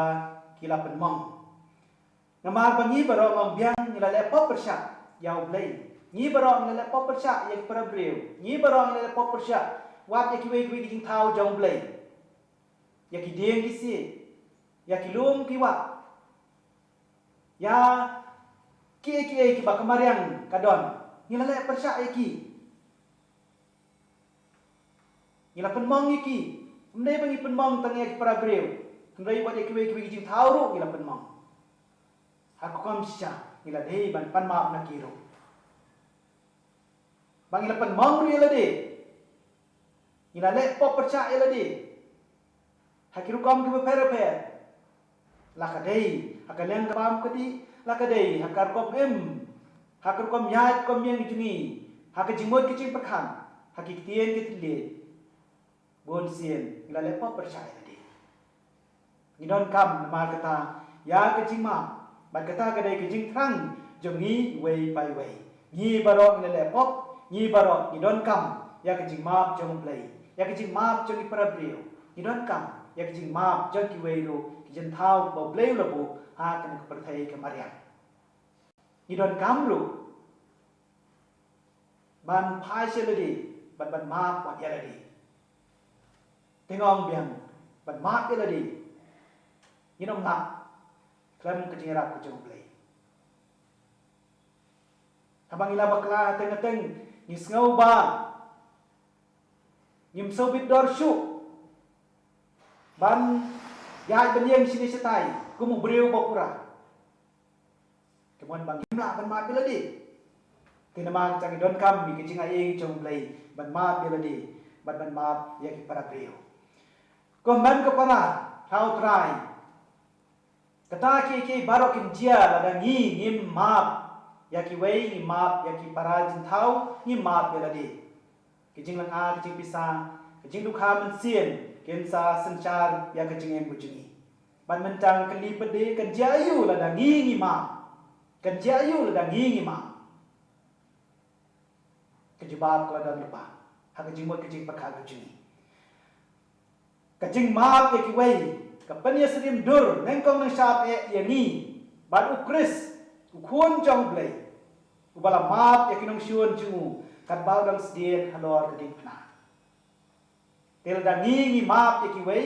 ki la pynmong. Namar ba ngi baroh, ong biang, ngi la leh pop pyrshah ïa U Blei. Ngi baroh ngi la leh pop pyrshah ïa ki para briew. Ngi baroh ngi la leh pop pyrshah wat ïa kiwei kiwei ki jingthaw jong U Blei, ïa ki dieng ki siej, ïa ki lum ki wah, ïa kiei kiei kiba ka mariang ka don, ngi la leh pyrshah ïa ki. Ngi la pynmong ïa ki. Ym dei ba ngi pynmong tang ïa ki para briew, hynrei wat ïa kiwei kiwei ki jingthaw ruh ngi la pynmong. Ha ka rukom shisha ngi la dei ban pan map na ki ruh. Ba ngi la pynmong ruh ïa lade, ngi la leh pop pyrshah ïa lade ha ki rukom kiba pher pher. La ka dei ha ka liang ka bam ka dih, la ka dei ha ka rukom im, ha ka rukom ïaid rukom ïeng jong ngi, ha ka jingmut ka jingpyrkhat, ha ki ktien ki thylliej. Bun sien ngi la leh pop pyrshah ïa lade. Ngi donkam namar kata ïa ka jingmap, Kata ka dei ka jingthrang jong ngi iwei pa iwei. Ngi baroh ngi la leh pop, ngi baroh ngi donkam ïa ka jingmap jong U Blei, ïa ka jingmap jong ki para briew. Ngi donkam ïa ka jingmap jong kiwei ruh ki jingthaw ba U Blei u la buh ha kane ka pyrthei ka mariang. Ngi donkam ruh ban phai sha lade bad ban map wat ïa lade. Te nga ong biang, ban map ïa lade. Ngin ym map khlem ka jingïarap ka jong U Blei. Haba ngi la bakla teng teng, ngi sngew ba ngim sngewbit dor shuh ban ïaid ban ïeng shane shatai kum u briew ba pura. Kumno ba ngim lah ban map ïa lade? Te namar ka jong ngi donkam ïa ka jingaiei jong U Blei ban map ïa lade bad ban map ïa ki para briew. Ko hynmen ko para ha U Trai, kata kiei kiei baroh kin jia lada ngi ngim map ïa kiwei, ngim map ïa ki para jingthaw, ngim map ïa lade. Ka jinglynga, ka jingpisa, ka jingdukha mynsiem kin sa synshar ïa ka jingim ka jong ngi. Bad mynta ka kylli pat de, kan jia aïu lada ngi ngim map? Kan jia aïu lada ngi ngim map? Ka jubab ka la don lypa ha ka jingmut ka jingpyrkhat ka jong ngi. Ka jingmap ïa kiwei ka pynïasyriem dur nyngkong nyngshap eh ïa ngi bad U Khrist, U Khun jong U Blei, uba la map ïa ki nongshun jong u katba u dang sdieh halor ka diengphna. Te lada ngi ngim map ïa kiwei,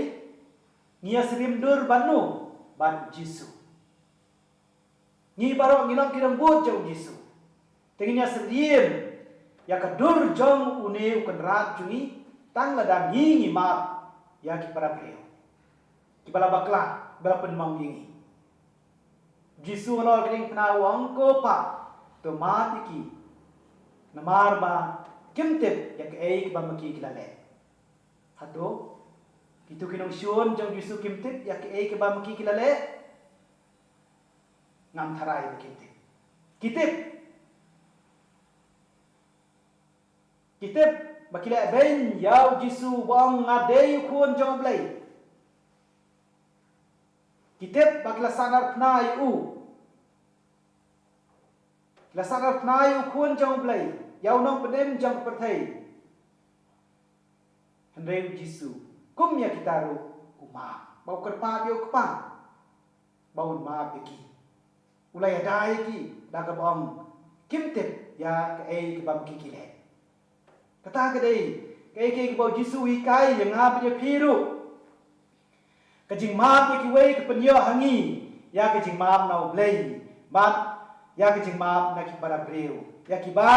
ngi ïasyriem dur bad no? Bad U Jisu. Ngi baroh ngi long ki rangbud jong U Jisu. Te ngin ïasyriem ïa ka dur jong une u Kynrad jong ngi tang lada ngi ngim map ïa ki para briew kiba la bakla, ba la pynmong ïa ngi. U Jisu halor ka diengphna u ong, ko Pa, to map ïa ki, namar ba kim tip ïa kaei kaba ma ki ki la leh. Hato kito ki nongshun jong U Jisu kim tip ïa kaei kaba ma ki ki la leh? Ngam tharai ba kim tip. Ki tip. Ki tip ba ki leh beiñ ïa U Jisu ba ong, nga dei U Khun jong U Blei. Ki tip ba ki la sahnarphna ïa u. Ki la sahnarphna ïa U Khun jong U Blei, ïa U Nongpynim jong ka pyrthei. Hynrei U Jisu, kum ïa kita ruh, u map, ba u kyrpad ïa U Kpa ba un map ïa ki. U la ïada ïa ki da kaba ong, kim tip ïa kaei kaba ma ki ki leh. Kata ka dei kaei kaei kaba U Jisu u hikai ïa nga bad ïa phi ruh. Ka jingmap ïa kiwei ka pynïoh ha ngi ïa ka jingmap na U Blei bad ïa ka jingmap na ki para briew, ïa kiba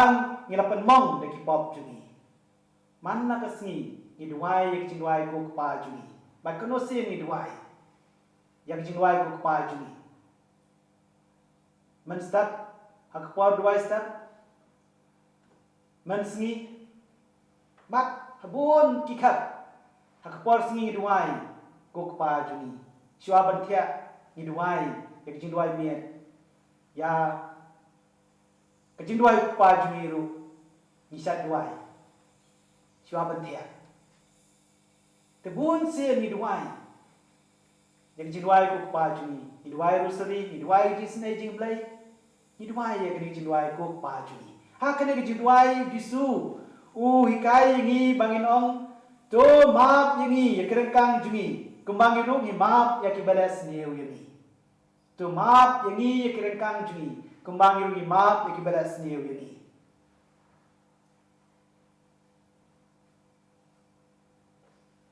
ngi la pynmong da ki pop jong ngi. Man la ka sngi ngi duwai ïa ka jingduwai ko Kpa jong ngi, bad kano sien ngi duwai ïa ka jingduwai ko Kpa jong ngi? Mynstad, ha ka por duwai stad, mynsngi, bad ha bun ki khat, ha ka por sngi ngi duwai ko Kpa jong ngi. Shuwa ban thiah ngi duwai ïa ka jingduwai miet, ïa ka jingduwai ko Kpa jong ngi ruh ngi shait duwai shuwa ban thiah. Te bun sien ngi duwai ïa ka jingduwai ko Kpa jong ngi. Ngi duwai rosary, ngi duwai ka jingisynei jong U Blei, ngi duwai ïa kane ka jingduwai ko Kpa jong ngi. Ha kane ka jingduwai U Jisu u hikai ïa ngi ba ngin ong, to map ïa ngi ïa ki ryngkang jong ngi, kumba ngi ruh ngi map ïa kiba leh sniew ïa ngi. To map ïa ngi ïa ki ryngkang jong ngi, kumba ngi ruh ngi map ïa kiba leh sniew ïa ngi.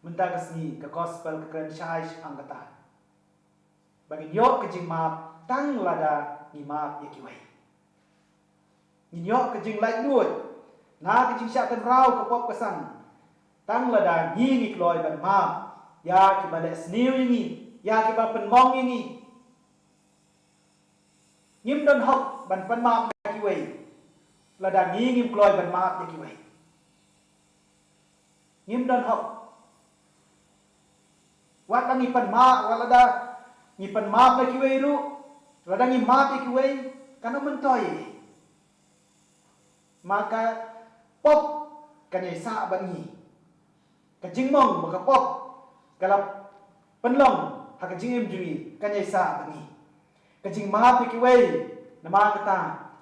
Mynta ka sngi ka gospel ka kren shai shaphang kata, ba ngin ïoh ka jingmap tang lada ngi map ïa kiwei. Ngin ïoh ka jinglaitluid na ka jingshah tynraw ka pop ka san tang lada ngi ngi kloi ban map ïa kiba leh sniew ïa ngi, ïa kiba pynmong ïa ngi. Ngim don hok ban pynmap ïa kiwei lada ngi ngim kloi ban map ïa kiwei. Ngim don hok. Wat la ngi pynmap, wat lada ngi pynmap ïa kiwei ruh, lada ngi map ïa kiwei, kan ym myntoi. Ma ka pop kan ïai sah bad ngi. Ka jingmong ba ka pop ka la pynlong ha ka jingim jong ngi kan ïai sah bad ngi. Ka jingmap ïa kiwei, namar kata,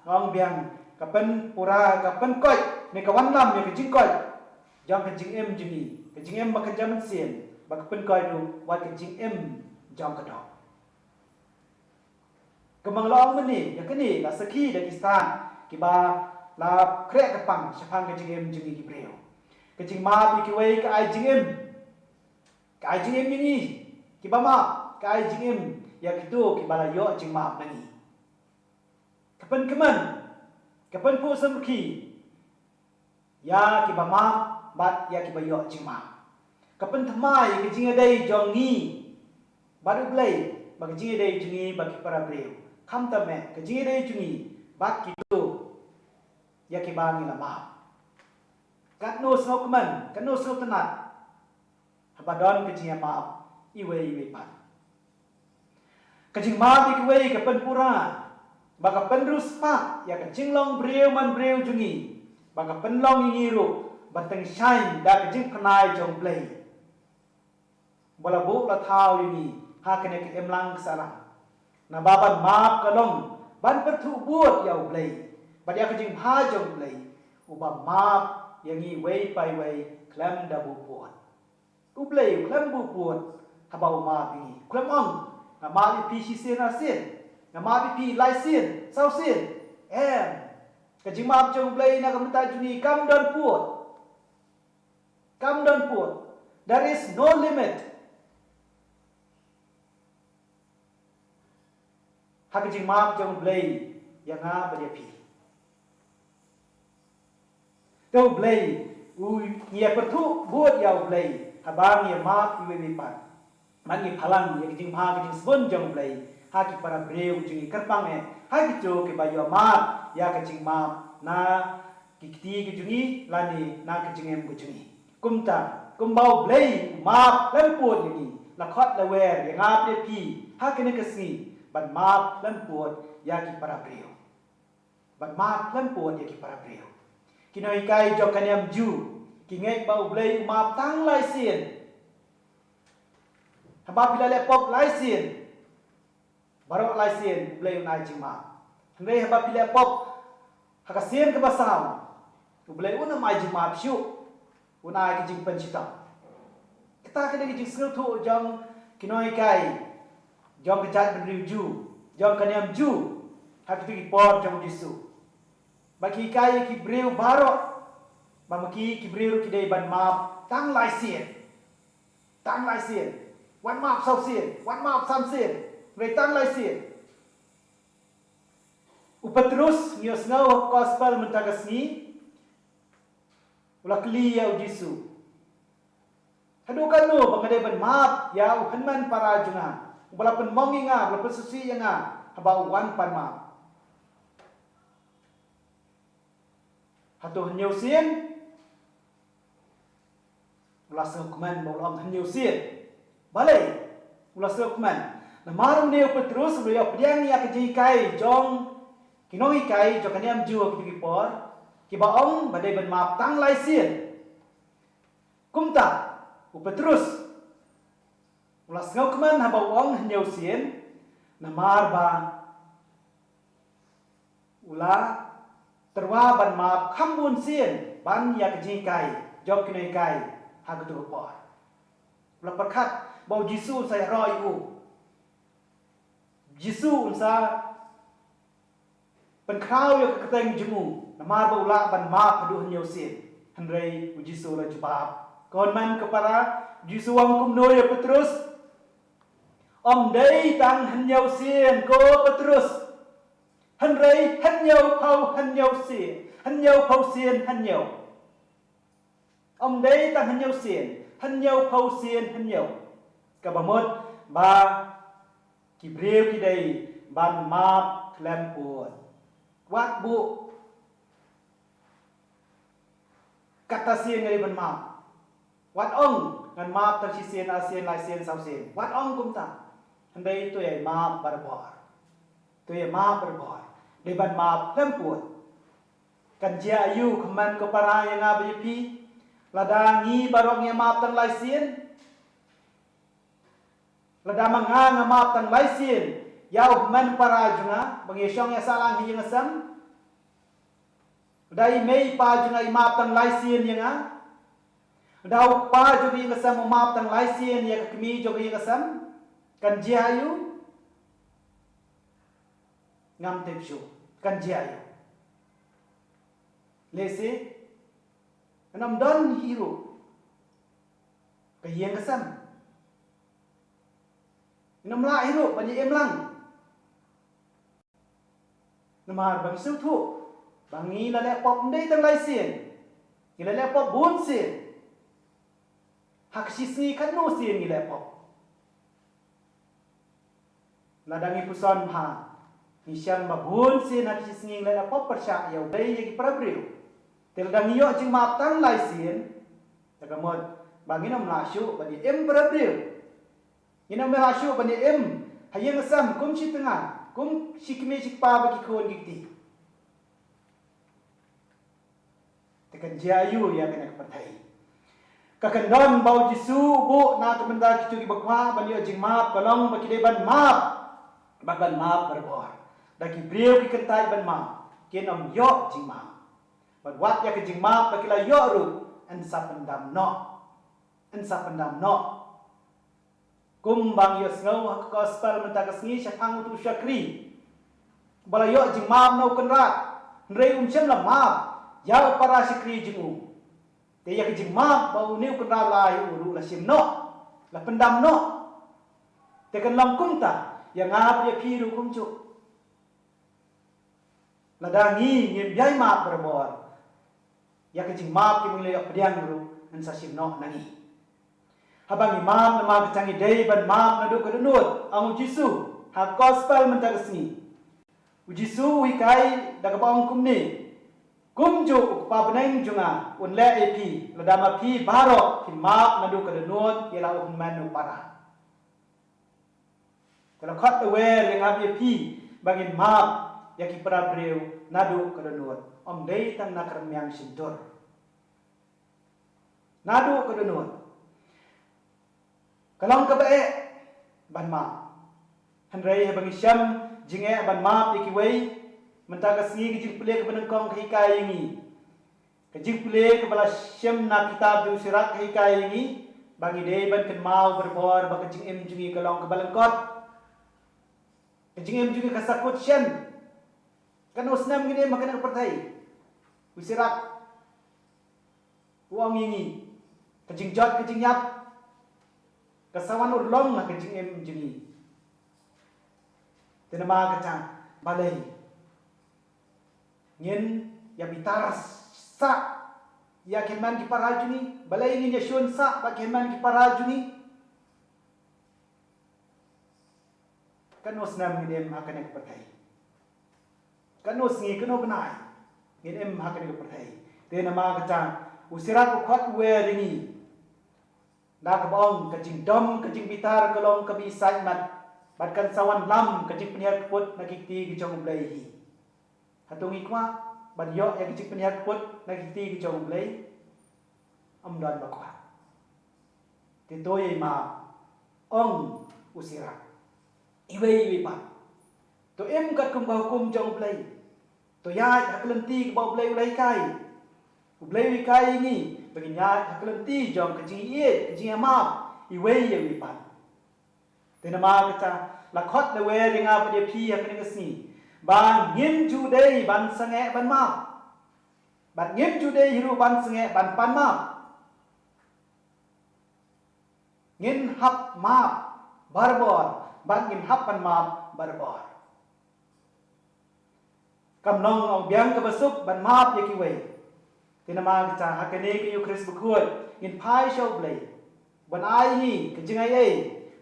nga ong biang, ka pynpura, ka pynkoit, ne ka wanlam ïa ka jingkoit jong ka jingim jong ngi, ka jingim ba kynja mynsiem, ba ka pynkoit ruh wat ka jingim jong ka doh. Kumba nga la ong mynne, ïa kane la sakhi da ki stad kiba la khreh kyrpang shaphang ka jingim jong ngi ki briew. Ka jingmap ïa kiwei ka ai jingim. Ka ai jingim ïa ngi kiba map, ka ai jingim ïa kito kiba la ïoh jingmap na ngi. Ka pynkmen, ka pynphuh samrkhie ïa kiba map bad ïa kiba ïoh jingmap. Ka pynthymmai ïa ka jingïadei jong ngi bad U Blei, bad ka jingïadei jong ngi bad ki para briew. Khamtam eh ka jingïadei jong ngi bad kito ïa kiba ngi la map. Katno sngewkmen, katno sngewtynnat haba don ka jingïamap iwei iwei pat. Ka jingmap ïa kiwei ka pynpura, ba ka pynriewspah ïa ka jinglong briew man briew jong ngi, ba ka pynlong ïa ngi ruh ban tyngshaiñ da ka jingpynai jong U Blei, ba la buh la thaw ïa ngi ha kane ka imlang ka sahlang. Naba ban map ka long ban pyrthuh bud ïa U Blei bad ïa ka jingbha jong U Blei, uba map ïa ngi iwei pa iwei khlem da buh bud. U Blei u khlem buh bud haba u map ïa ngi. U khlem ong, nga map ïa phi shisien arsien, nga map ïa phi laisien, sawsien. Em. Ka jingmap jong U Blei na ka bynta jong ngi kam don pud. Kam don pud. There is no limit ha ka jingmap jong U Blei ïa nga bad ïa phi. Te U Blei, u, ngi ïa pyrthuh bud ïa U Blei haba ngi ïa map iwei iwei pat. Bad ngi phalang ïa ka jingbha ka jingsbun jong U Blei ha ki para briew jong ngi, kyrpang eh ha kito kiba ïoh map ïa ka jingmap na ki kti ki jong ngi lane na ka jingim ka jong ngi. Kumta, kumba U Blei u map khlem pud ïa ngi, la khot la wer ïa nga bad ïa phi ha kane ka sngi ban map khlem pud ïa ki para briew. Ban map khlem pud ïa ki para briew. Ki nonghikai jong ka niam Jiw ki ngeit ba U Blei u map tang laisien. Haba phi la leh pop laisien, baroh laisien U Blei un ai jingmap. Hynrei haba phi leh pop ha ka sien kaba saw, U Blei un ym ai jingmap shuh, un ai ka jingpynshitom. Kata ka dei ka jingsngewthuh jong ki nonghikai jong ka jaitbynriew Jiw, jong ka niam Jiw ha kito ki por jong U Jisu. Ba ki hikai ïa ki briew baroh ba ma ki, ki briew ki dei ban map tang laisien. Tang laisien. Wat map sawsien, wat map sansien. Hynrei tang laisien. U Petrus, ngi ïohsngew ha ka gospel mynta ka sngi, u la kylli ïa U Jisu, haduh katno ba nga dei ban map ïa u hynmen para jong nga, uba la pynmong ïa nga, uba la pynsngewsih ïa nga, haba u wan pan map? Hato hynñiew sien? U la sngewkmen ba u la ong hynñiew sien. Balei u la sngewkmen? Namar une u Petrus u la ïoh pdiang ïa ka jinghikai jong ki nonghikai jong ka niam Jiw ha kito ki por, kiba ong ba dei ban map tang laisien. Kumta u Petrus u la sngewkmen haba u ong hynñiew sien, namar ba u la tyrwa ban map kham bun sien ban ïa ka jinghikai jong ki nonghikai ha kato ka por. U la pyrkhat ba U Jisu un sa ïaroh ïa u. U Jisu un sa pynkhraw ïa ka kyrteng jong u namar ba u lah ban map haduh hynñiew sien. Hynrei U Jisu u la jubab, ko hynmen ko para, U Jisu u ong kumno ïa u Petrus? Ym dei tang hynñiew sien ko Petrus, hynrei hynñiew phew hynñiew sien, hynñiew phew sien hynñiew. Ym dei tang hynñiew sien, hynñiew phew sien hynñiew. Kaba mut ba ki briew ki dei ban map khlem pud. Wat buh kata sien nga dei ban map. Wat ong ngan map tang shisien, arsien, laisien, sawsien. Wat ong kumta. Hynrei to ïa map barabor. To ïa map barabor. Dei ban map khlem pud. Kan jia aïu ko hynmen ko para ïa nga bad ïa phi? Lada ngi baroh ngi ïa map tang laisien, lada ma nga nga map tang laisien, ïa u hynmen para jong nga ba ngi shong ïa sahlang ha ïing ha sem. Da i mei i pa jong nga i map tang lai sien ïa nga. Da u pa jong ka ïing ka sem u map tang lai sien ïa ka kmie jong ka ïing ka sem. Kan jia aïu? Ngam tip shuh. Kan jia aïu? Lehse ngam don hi ruh ka ïing ka sem. Ngam lah hi ruh ban ïa im lang. Namar ba ngi sngewthuh ba ngi la leh pop ym dei tang lai sien. Ngi la leh pop bun sien. Ha ka shi sngi katno sien ngi leh pop? Lada ngi puson bha, ngi shem ba bun sien ha ka shi sngi ngi la leh pop pyrshah ïa u dei ïa ki para briew. Te lada ngi ïoh jingmap tang lai sien, te ka mut ba ngin ym lah shuh ban ïa im para briew. Ngin ym lah shuh ban ïa im ha ïing ha sem kum shi tnga, kum shi kmie shi kpa bad ki khun ki kti. Te kan jia aïu ïa kane ka pyrthei? Ka kyndon ba u Jisu u buh na ka bynta kito kiba kwah ban ïoh jingmap ka long ba ki dei ban map bad ban map barabor. Da ki briew ki kyntait ban map, kin ym ïoh jingmap. Bad wat ïa ka jingmap ba ki la ïoh ruh, yn sa pyndam noh. Yn sa pyndam noh. Kumba ngi ïohsngew ha ka gospel mynta ka sngi shaphang uto u shakri ba la ïoh jingmap na u kynrad, hynrei um shym la map ïa u para shakri jong u. Te ïa ka jingmap ba une u kynrad la ai ïa u ruh la shim noh, la pyndam noh. Te kan long kumta ïa nga bad ïa phi ruh kumjuh. Lada ngi ngim ïai map barabor, ïa ka jingmap kiba ngi la ïoh pdiang ruh yn sa shim noh na ngi. Haba ngi map, namar kata ngi dei ban map naduh ka dohnud, ong u Jisu ha gospel mynta ka sngi. U Jisu u hikai da kaba ong kumne: Kumjuh u Kpa bneng jong nga un leh ïa phi lada ma phi baroh phin map naduh ka dohnud ïa la u hynmen u para. Ka la khot da wer ïa nga bad ïa phi ba ngin map ïa ki para briew naduh ka dohnud. Ym dei tang na ka rmiang shyntur. Naduh ka dohnud. Ka long kaba eh ban map. Hynrei haba ngi shem jingeh ban map ïa kiwei, mynta ka sngi ka jingpule kaba nyngkong ka hikai ïa ngi. Ka jingpule kaba la shim na kitab jong u Sirak ka hikai ïa ngi ba ngi dei ban kynmaw barabor ba ka jingim jong ngi ka long kaba lyngkot. Ka jingim jong ngi ka sa kut shen. Katno snem ngin im ha kane ka pyrthei? U Sirak u ong ïa ngi, ka jingjot ka jingïap ka sa wan urlong ha ka jingim jong ngi. Te namar kata, balei ngin ïa bitar sah ïa ki hynmen ki para jong ngi? Balei ngin ïa shun sah bad ki hynmen ki para jong ngi? Katno snem ngin im ha kane ka pyrthei? Katno sngi, katno bnai ngin im ha kane ka pyrthei? Te namar kata, u Sirak u khot u wer ïa ngi da kaba ong, ka jingdom ka jingbitar ka long kaba isaitmat, bad kan sa wanlam ka jingpynhiar kput na ki kti ki jong U Blei hi. Hato ngi kwah ban ïoh ïa ka jingpynhiar kput na ki kti ki jong U Blei? Ym don ba kwah. Te to ïa map, ong u Sirak. Iwei iwei pat to im katkum ka hukum jong U Blei. To ïaid ha ka lynti kaba U Blei u la hikai. U Blei u hikai ïa ngi ba ngin ïaid ha ka lynti jong ka jingïeit, ka jingïamap, iwei ïa iwei pat. Te namar kata, la khot da wer ïa nga bad ïa phi ha kane ka sngi ba ngim ju dei ban sangeh ban map. Bad ngim ju dei hi ruh ban sangeh ban pan map. Ngin hap map barabor bad ngin hap pan map barabor. Kam long ong biang kaba suk ban map ïa kiwei. Te namar kata, ha kane ka Eukharist bakhuid ngin phai sha U Blei ban ai ngi ka jingaiei,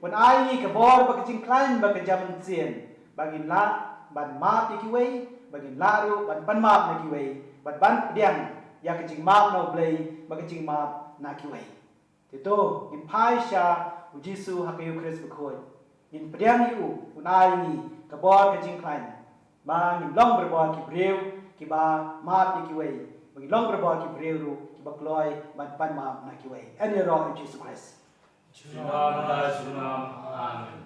ban ai ngi ka bor bad ka jingkhlaiñ bad ka jam mynsiem ba ngin lah ban map ïa kiwei, ba ngin lah ruh ban pan map na kiwei, bad ban pdiang ïa ka jingmap na U Blei bad ka jingmap na kiwei. Te to ngin phai sha U Jisu ha ka Eukharist bakhuid. Ngin pdiang ïa u, un ai ngi ka bor ka jingkhlaiñ ba ngin long barabor ki briew kiba map ïa kiwei, ba ngin long barabor ki briew ruh kiba kloi ban pan map na kiwei. Yn ïaroh ïa U Jisu Khrist. Junom la junom. Amen.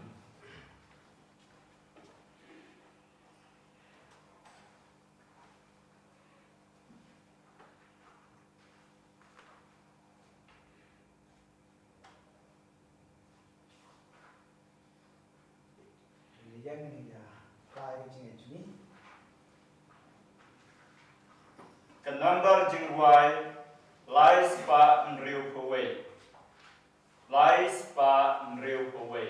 Ka number jingrwai lai spah hynriewphew wei. Lai spah hynriewphew wei.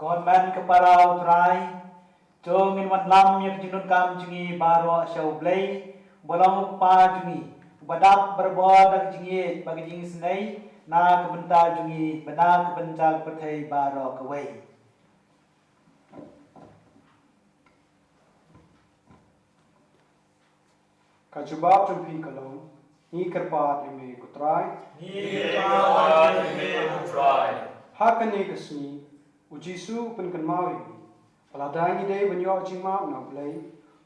Ka wan man ka para U Trai. To ngin wanlam ïa ka jingdonkam jong ngi baroh sha U Blei, uba long U Kpa jong ngi, uba dap barabor da ka jingïeit bad ka jingisynei na ka bynta jong ngi bad na ka bynta ka pyrthei baroh kawei. Ka jubab jong phi ka long, ngi kyrpad ïa me ko Trai. Ngi kyrpad ïa me ko Trai. Ha kane ka sngi, U Jisu u pynkynmaw ïa ngi ba lada ngi dei ban ïoh jingmap na U Blei,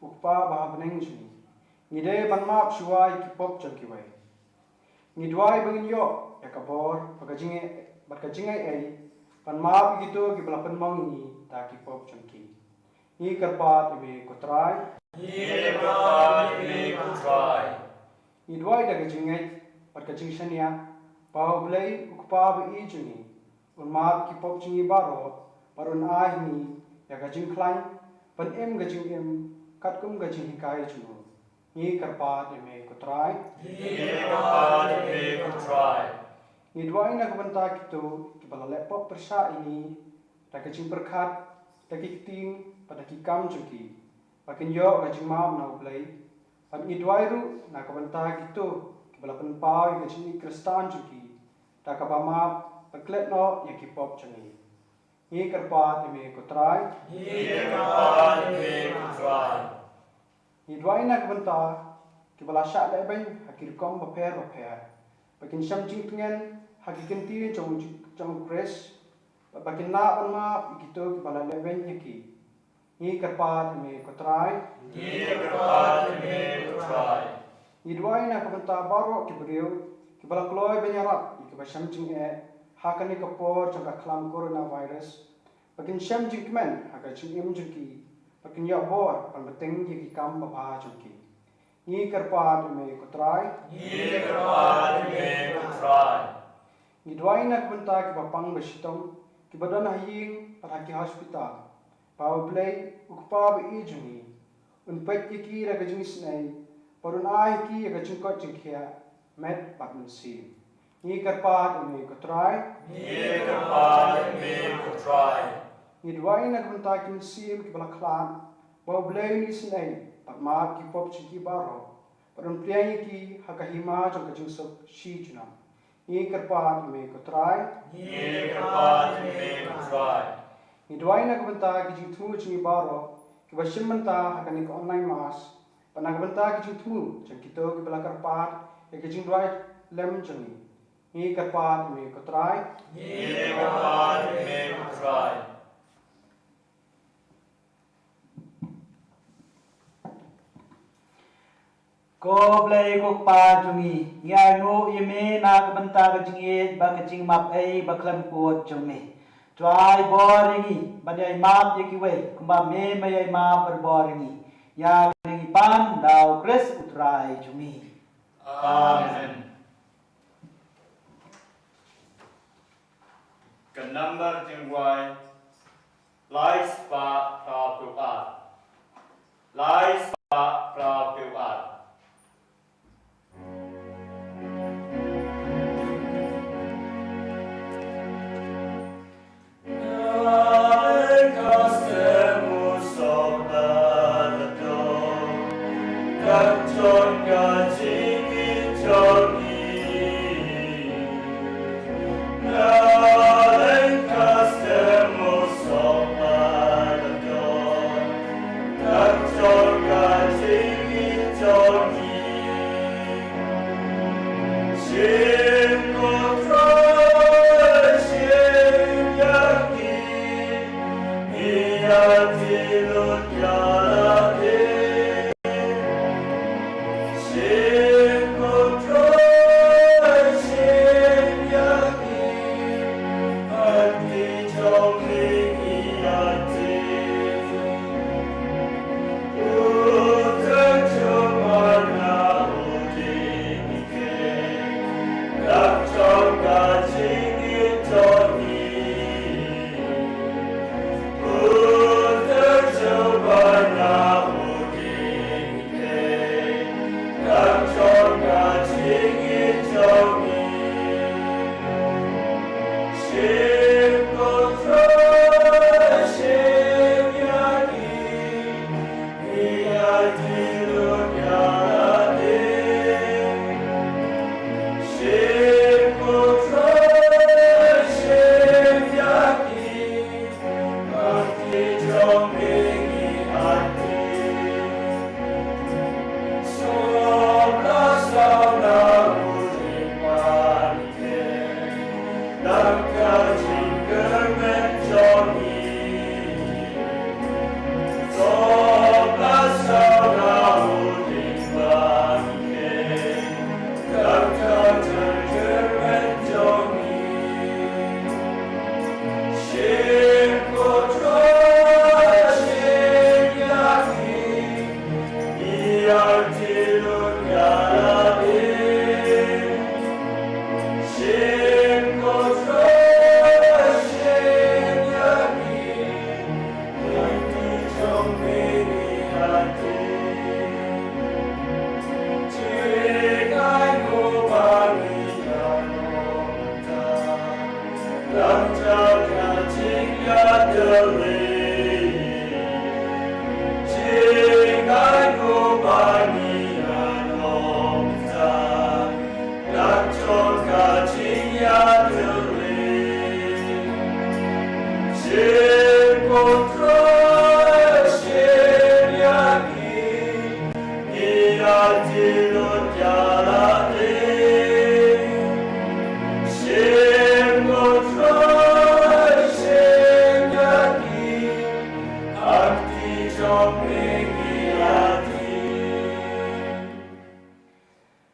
U Kpa ba ha bneng jong ngi, ngi dei ban map shuwa ïa ki pop jong kiwei. Ngi duwai ba ngin ïoh ïa ka bor bad ka jingaiei, bad ka jingaiei ban map ïa kito kiba la pynmong ïa ngi da ki pop jong ki. Ngi kyrpad ïa me ko Trai. Ngi kyrpad ïa me ko Trai. Ngi duwai da ka jingngeit bad ka jingshaniah ba U Blei U Kpa ba ïeit jong ngi un map ki pop jong ngi baroh bad un ai ha ngi ïa ka jingkhlaiñ ban im ka jingim katkum ka jinghikai jong u. Ngi kyrpad ïa me ko Trai. Ngi kyrpad ïa me ko Trai. Ngi duwai na ka bynta kito kiba la leh pop pyrshah ïa ngi da ka jingpyrkhat, da ki ktien bad da ki kam jong ki, ba kin ïoh ka jingmap na U Blei. Bad ngi duwai ruh na ka bynta kito kiba la pynpaw ïa ka jingïeit Khristan jong ki da kaba map bad klet noh ïa ki pop jong ngi. Ngi kyrpad ïa me ko Trai. Ngi kyrpad ïa me ko Trai. Ngi duwai na ka bynta kiba la shah lehbeiñ ha ki rukom bapher bapher, ba kin shem jingtngen ha ki kyntien jong, jong U Khrist, bad ba kin lah ban map ïa kito kiba la lehbeiñ ïa ki. Ngi kyrpad ïa me ko Trai. Ngi kyrpad ïa me ko Trai. Ngi duwai na ka bynta baroh ki briew kiba la kloi ban ïarap ïa kiba shem jingeh ha kane ka por jong ka khlam coronavirus, ba kin shem jingkmen ha ka jingim jong ki, ba kin ïoh bor ban bteng ïa ki kam babha jong ki. Ngi kyrpad ïa me ko Trai. Ngi kyrpad ïa me ko Trai. Ngi duwai na ka bynta kiba pang ba shitom, kiba don ha ïing bad ha ki hospital, ba U Blei U Kpa ba ïeit jong ngi un peit ïa ki da ka jingisynei bad un ai ïa ki ïa ka jingkoit jingkhiah met bad mynsiem. Ngi kyrpad ïa me ko Trai. Ngi kyrpad ïa me ko Trai. Ngi duwai na ka bynta ki mynsiem kiba la khlad, ba U Blei un isynei bad map ki pop jong ki baroh, bad un pdiang ïa ki ha ka hima jong ka jingsuk shi junom. Ngi kyrpad ïa me ko Trai. Ngi kyrpad ïa me ko Trai. Ngi duwai na ka bynta ki jingthmu jong ngi baroh kiba shim bynta ha kane ka online mass, bad na ka bynta ki jingthmu jong kito kiba la kyrpad ïa ki jingduwai lem jong ngi. Ngi kyrpad ïa me ko Trai. Ngi kyrpad ïa me ko Trai. Ko Blei ko Kpa jong ngi, ngi ainguh ïa me na ka bynta ka jingïeit bad ka jingmap ei ba khlem kut jong me. To ai bor ïa ngi ban ïai map ïa kiwei, kumba me me ïai map bor ïa ngi. Ïa kane ngi pan da U Khrist U Trai jong ngi. Amen. Ka nambar jingduwai lai spah phra phew ar. Lai spah phra phew ar.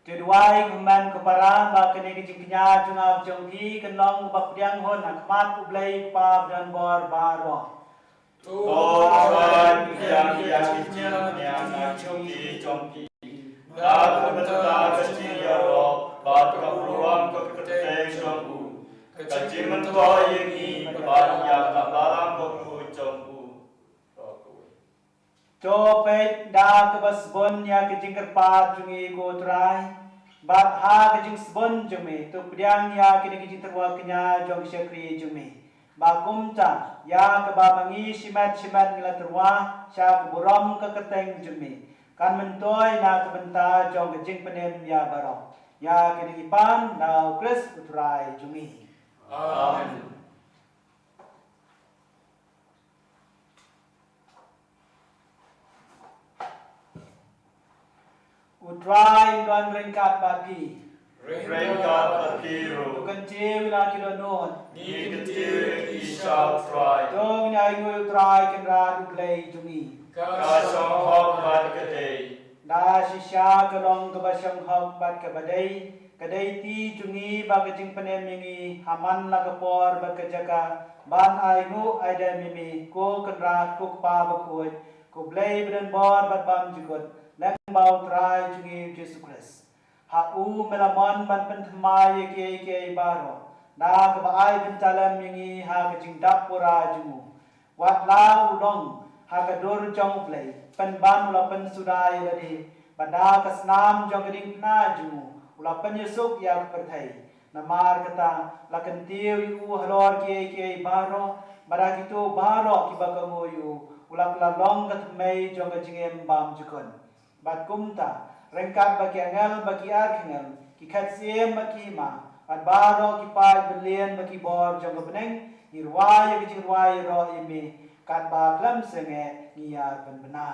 Te duwai kumne ko para ba kane ka jingkñia jong nga jong phi kan long kaba pdiang hun ha khmat U Blei Kpa ba don bor baroh. To Trai, pdiang ïa ki jingkñia na ki jong phi, na ka bynta ka jingïaroh bad ka burom ka kyrteng jong u, ka jingmyntoi ïa ngi bad ïa ka balang bakhuid jong u. To peit da kaba sbun ïa ka jingkyrpad jong ngi ko Trai. Bad ha ka jingsbun jong me, to pdiang ïa kine ki jingtyrwa kñia jong ki shakri jong me. Ba kumta, ïa kaba ma ngi shimet shimet ngi la tyrwa sha ka burom ka kyrteng jong me, kan myntoi na ka bynta jong ka jingpynim ïa baroh. Ïa kine ngi pan na U Khrist U Trai jong ngi. Amen. U Trai un don ryngkat bad phi. Ryngkat bad phi ruh. To kyntiew ïa la ki dohnud. Ngi kyntiew ïa ki sha U Trai. To ngin ïa ainguh ïa U Trai Kynrad U Blei jong ngi. Ka shong hok bad ka dei. Da shisha ka long kaba shong hok bad kaba dei. Ka dei ti jong ngi ba ka jingpynim ïa ngi ha man la ka por bad ka jaka ban ainguh aidem ïa me, ko Kynrad, ko Kpa bakhuid, ko Blei badonbor bad bymjukut, lyngba U Trai jong ngi U Jisu Khrist. Ha u me la mon ban pynthymmai ïa kiei kiei baroh, da kaba ai bynta lem ïa ngi ha ka jingdap pura jong u. Wat la u long ha ka dur jong U Blei, pynban u la pynsuda ïa lade, bad da ka snam jong ka diengphna jong u, u la pynïasuk ïa ka pyrthei. Namar kata, la kyntiew ïa u halor kiei kiei baroh, bad da kito baroh kiba kohnguh ïa u, u la kylla long ka thymmei jong ka jingim bymjukut. Bad kumta, ryngkat bad ki angel bad ki archangel, ki khetsyiem bad ki hima, bad baroh ki paid byllian bad ki bor jong ka bneng, ngi rwai ïa ka jingrwai ïaroh ïa me, katba khlem sangeh ngi ïa pynbna.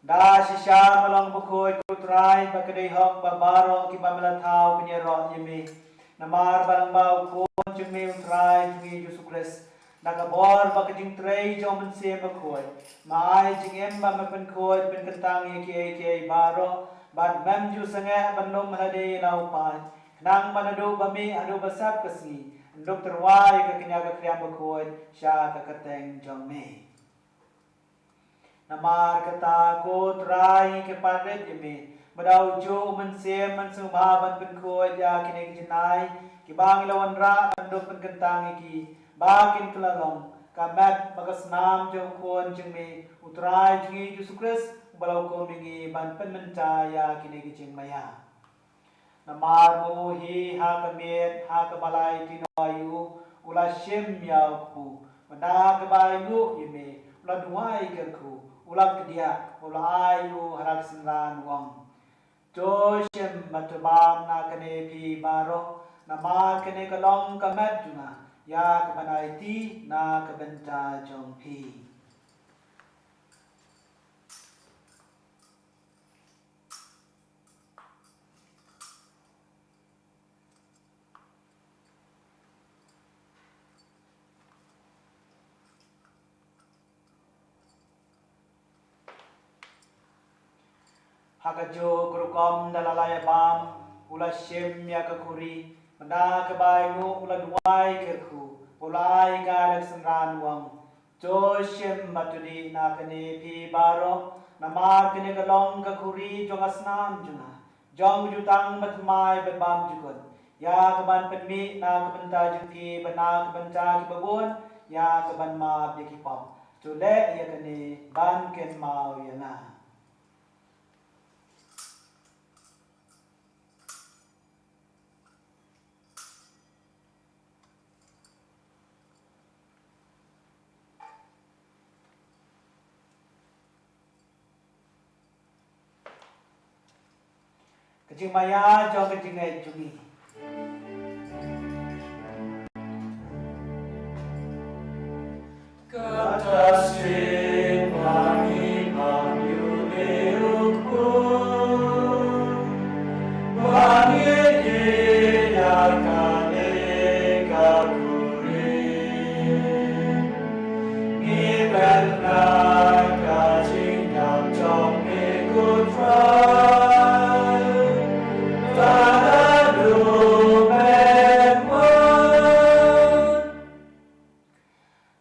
Da shisha me long bakhuid, ko Trai, ba ka dei hok ba baroh kiba me la thaw kin ïaroh ïa me. Namar ba lyngba u Khun jong me, u Trai jong ngi Jisu Khrist, da ka bor bad ka jingtrei jong u Mynsiem Bakhuid, me ai jingim ba me pynkhuid pynkyntang ïa kiei kiei baroh, bad mem ju sangeh ban lum ha lade ïa la u paid, khnang ba naduh ba mih haduh ba sep ka sngi, yn dup tyrwa ïa ka kñia ka khriam bakhuid sha ka kyrteng jong me. Namar kata, ko Trai, ngi kyrpad rit ïa me ba da ujuh u Mynsiem men sngewbha ban pynkhuid ïa kine ki jingai kiba ngi la wanrah ban dup pynkyntang ïa ki, ba kin kylla long ka met bad ka snam jong u Khun jong me, u Trai jong ngi Jisu Khrist, uba la hukum ïa ngi ban pynmynta ïa kine ki jingmaïa. Namar ba u hi ha ka miet, ha kaba la aiti noh ïa u, u la shim ïa u kpu, bad da kaba ainguh ïa me, u la duwai kyrkhu, u la kdiah, u la ai ïa u ha la ka synran, u ong: To shim bad to bam na kane phi baroh, namar kane ka long ka met jong nga, ïa kaban aiti na ka bynta jong phi. Ha kajuh ka rukom da la ïa bam, u la shim ïa ka khuri, bad da kaba ainguh u la duwai kyrkhu, u Lai ka lek synran wang. To shim bad to dih na kane phi baroh. Namar kane ka long ka khuri jong ka snam jong nga, jong ka jutang bathymmai bad bymjukut, ïa kaban pynmih na ka bynta jong phi bad na ka bynta kiba bun, ïa kaban map ïa ki pop. To leh ïa kane ban kynmaw ïa nga. Ka jingmaïa jong ka jingngeit jong ngi. Kata sien ba ngi pang ïu ne u kpu, ba ngi ïa kane ka khuri. Ngi pynbna ka jingïap jong me ko Trai, lada du me wan.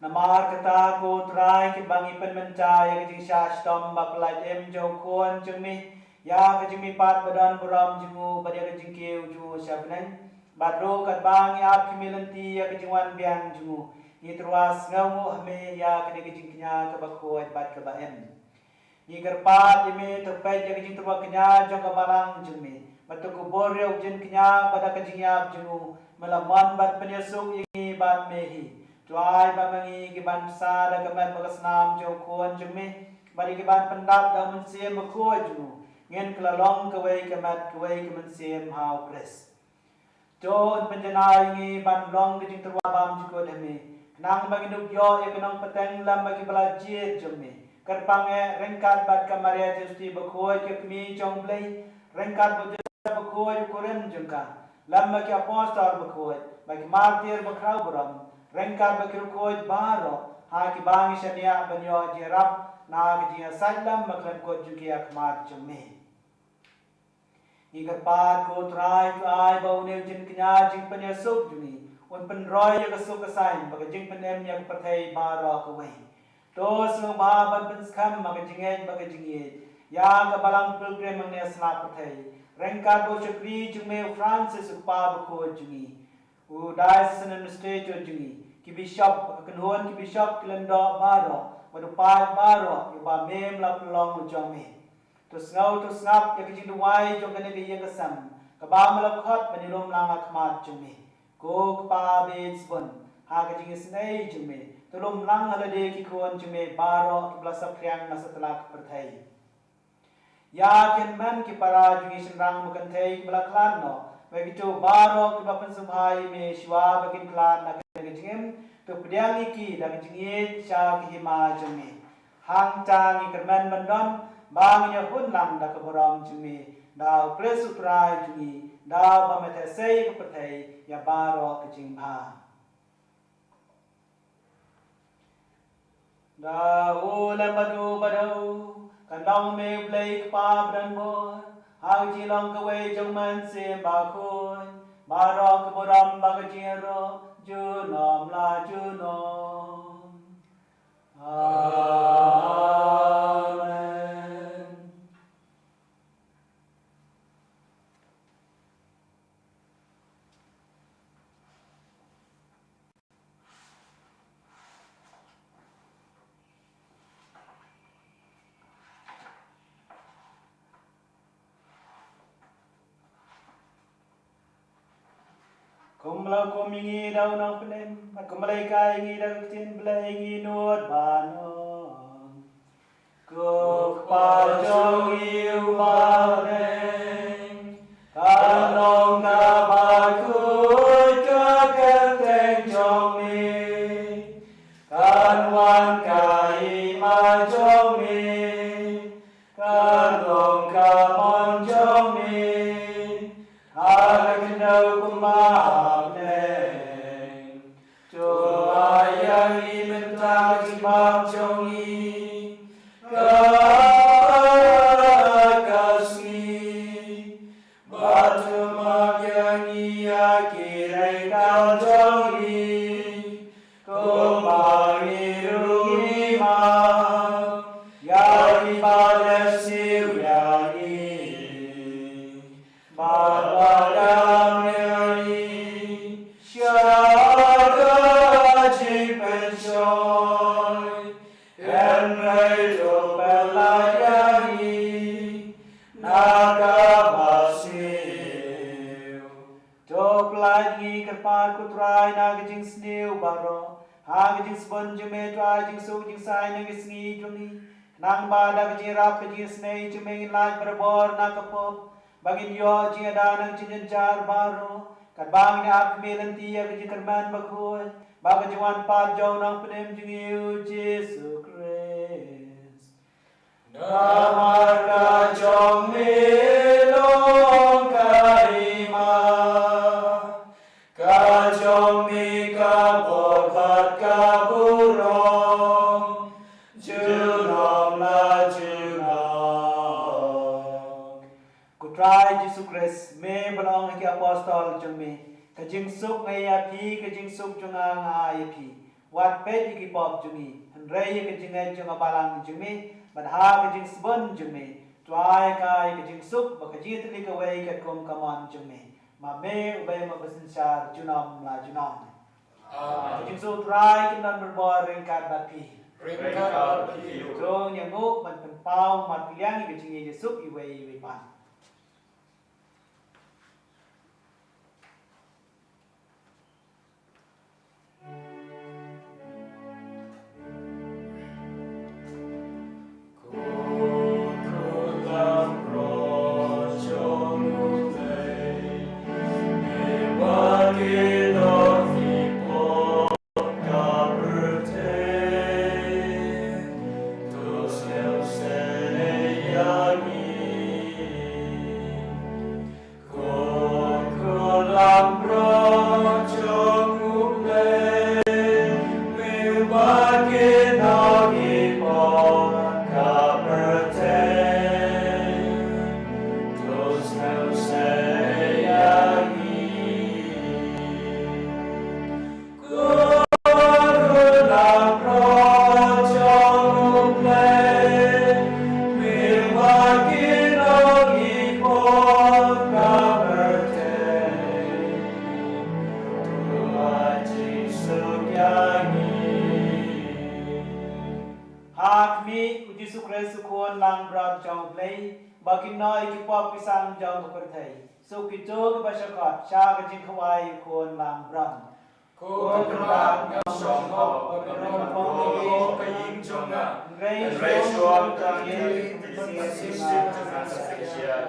Namar kata ko Trai, kiba ngi pynmynta ïa ka jingshah shitom ba pyllait im jong u Khun jong me, ïa ka jingmihpat ba don burom jong u bad ïa ka jingkiew jong u sha bneng, bad ruh katba ngi ap ki mih lynti ïa ka jingwan biang jong u, ngi tyrwa sngewnguh ha me ïa kane ka jingkñia kaba khuid bad kaba im. Ngi kyrpad ïa me to peit ïa ka jingtyrwa kñia jong ka balang jong me, bad to kubur ïa u jingkñia bad da ka jingïap jong u, me la mon bad pynïasuk ïa ngi bad me hi. To ai ba ma ngi kiban bsa da ka met bad ka snam jong u Khun jong me, bad ïa kiban pyndap da u Mynsiem Bakhuid jong u, ngin kylla long kawei ka met kawei ka mynsiem ha u Khrist. To un pynjanai ïa ngi ban long ka jingtyrwa bymjukut ha me, khnang ba ngin ïoh ïa ka nongpynteng lem bad kiba la jied jong me. Kyrpang eh ryngkat bad ka Maria Theisotti bakhuid ka Kmie jong u Blei, ryngkat bad u Joseph bakhuid u kurim jong ka, lem bad ki apostol bakhuid, bad ki martir bakhraw burom, ryngkat bad ki riewkhuid baroh, ha kiba ngi shaniah ban ïoh jingïarap na ka jingïasaid lem bad khlem kut jong ki ha khmat jong me. Ngi kyrpad ko Trai, to ai ba une u jingkñia jingpynïasuk jong ngi un pynroi ïa ka suk ka saiñ bad ka jingpynim ïa ka pyrthei baroh kawei. To sngewbha ban pynskhem ha ka jingngeit bad ka jingïeit ïa ka balang pilgrim hangne ha sla pyrthei, ryngkat bad u shakri jong me u Francis u kpa bakhuid jong ngi, u diocesan administrator jong ngi, ki bishop, ka kynhun ki bishop ki lyngdoh baroh, bad u paid baroh, ïa ba me me la pynlong u jong me. To sngew to sngap ïa ka jingduwai jong kane ka ïing ka sem, kaba me la khot ban ïalum lang ha khmat jong me. Ko Kpa ba ïeit sbun, ha ka jingisynei jong me, to lum lang ha lade ki khun jong me baroh kiba la saphriang na satlak pyrthei. Ïa ki hynmen ki para jong ngi shynrang ba kynthei kiba la khlad noh, bad kito baroh kiba pynsngewbha ïa me shuwa ba kin khlad na kane ka jingim, to pdiang ïa ki da ka jingïeit sha ka hima jong me. Hangta ngi kyrmen ban don ba ngin ïahun lang da ka burom jong me, da u Khrist u Trai jong ngi, da uba me theh sei ïa ka pyrthei ïa baroh ka jingbha. Da u lem bad u bad u, kan long me u Blei Kpa badonbor, ha ka jinglong kawei jong u Mynsiem Bakhuid, baroh ka burom bad ka jingïaroh junom la junom. Amen. Kum ba la hukum ïa ngi da u Nongpynim, bad kum ba la hikai ïa ngi da ka ktien Blei, ngi nud ban ong. Ko Kpa jong ngi uba ha bneng, kan long kaba khuid ka kyrteng jong me, kan wan ka hima jong me, kan long ka mon jong me ha ka khyndew kumba ha bneng. To ai ïa ngi mynta ka jingbam jong ngi ka ha ka sngi, bad to map ïa ngi ïa ki ryngkat jong ngi, Ngi kyrpad ko Trai na ka jingsniew baroh ha ka jingsbun jong me, Trai, jingsuk jingsaiñ na ka sngi jong ngi, khnang ba da ka jingïarap ka jingisynei jong me ngin lait barabor na ka pop, ba ngin ïoh jingïada na ka jingjynjar baroh, katba ngin ïa ap kmie lynti ïa ka jingkyrmen bakhuid bad ka jingwan pat jong u Nongpynim jong ngi u Jisu Khrist. Namar ka jong me long ka hima, ka jong me ka bor bad ka burom, junom la junom. Ko Trai Jisu Khrist, me ba la ong ha ki apostol jong me, ka jingsuk nga ïa phi, ka jingsuk jong nga nga ai ïa phi. Wat peit ïa ki pop jong ngi, hynrei ïa ka jingngeit jong ka balang jong me, bad ha ka jingsbun jong me, to ai ka, ïa ka jingsuk bad ka jingïatylli kawei katkum ka mon jong me. Ma me uba ïa ma ba synshar junom la junom. Amen. Ka jingsuk Trai kan don barabor ryngkat bad phi. Ryngkat bad phi. To ngin ïanguh ban pynpaw marpiliang ïa ka jingïasuk iwei iwei pat. Ha khmih, u Jisu Khrist u Khun langbrot jong U Blei, ba kin noh ïa ki pop ki sam jong ka pyrthei. Suk kito kiba shakot sha ka jingkhawai u Khun langbrot. Ko Kynrad, nga shong hok ba me long ka ïing jong nga. Hynrei shuwa tang ïa ki ktien jong nga sa jia.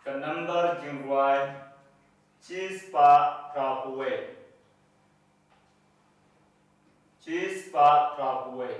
Ka nambar jingrwai, chispah phra phew wei. Chispah phra phew wei.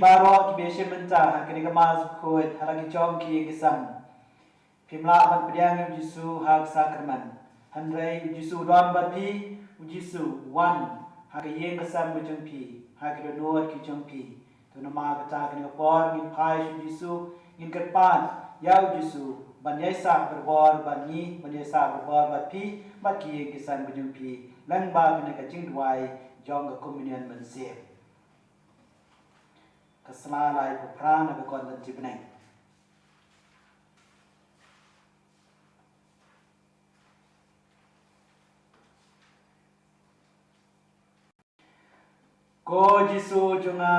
baroh kiba ïashim bynta ha kane ka Mass bakhuid ha la ki jong ki ïing ki sem. Phim lah ban pdiang ïa u Jisu ha ka sakramen. Hynrei u Jisu u don bad phi, u Jisu u wan ha ka ïing ka sem ka jong phi, ha ki dohnud ki jong phi. To namar kata kane ka por ngin phai sha u Jisu, ngin kyrpad ïa u Jisu ban ïaisah barabor bad ngi, ban ïaisah barabor bad phi bad ki ïing ki sem ka jong phi lyngba kane ka jingduwai jong ka Komunion Mynsiem. Ka sla lai phew phra na ka Kon Lynti Bneng. Ko Jisu jong nga,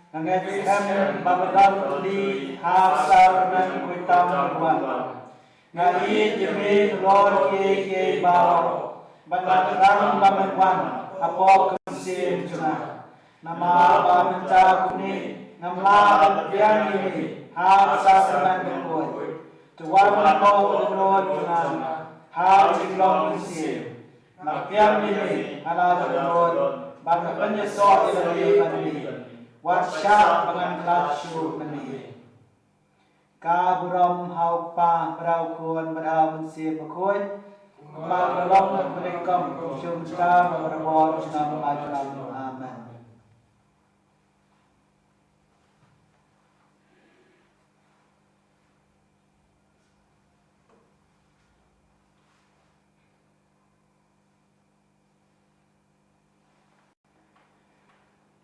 nga ngeit skhem ba ka don u Blei ha ka sakramen khuid tam kaba wan. Nga ïeit ïa me halor kiei kiei baroh, bad nga thrang ba men wan hapoh ka mynsiem jong nga. Namar ba mynta kumne ngam lah ban pdiang ïa me ha ka sakramen bakhuid. To wan hapoh ka dohnud jong nga ha ka jinglong mynsiem. Nga pdiang ïa me ha la ka dohnud, bad nga pynïasoh ïa lade bad me. Wat shah ba ngan khlad shuh mynne. Ka burom ha u Kpa, bad ha u Khun, bad ha u Mynsiem Bakhuid. Kumba ka la long, kumba ka la long, kumba ka la long, bad barabor, junom la junom. Amen.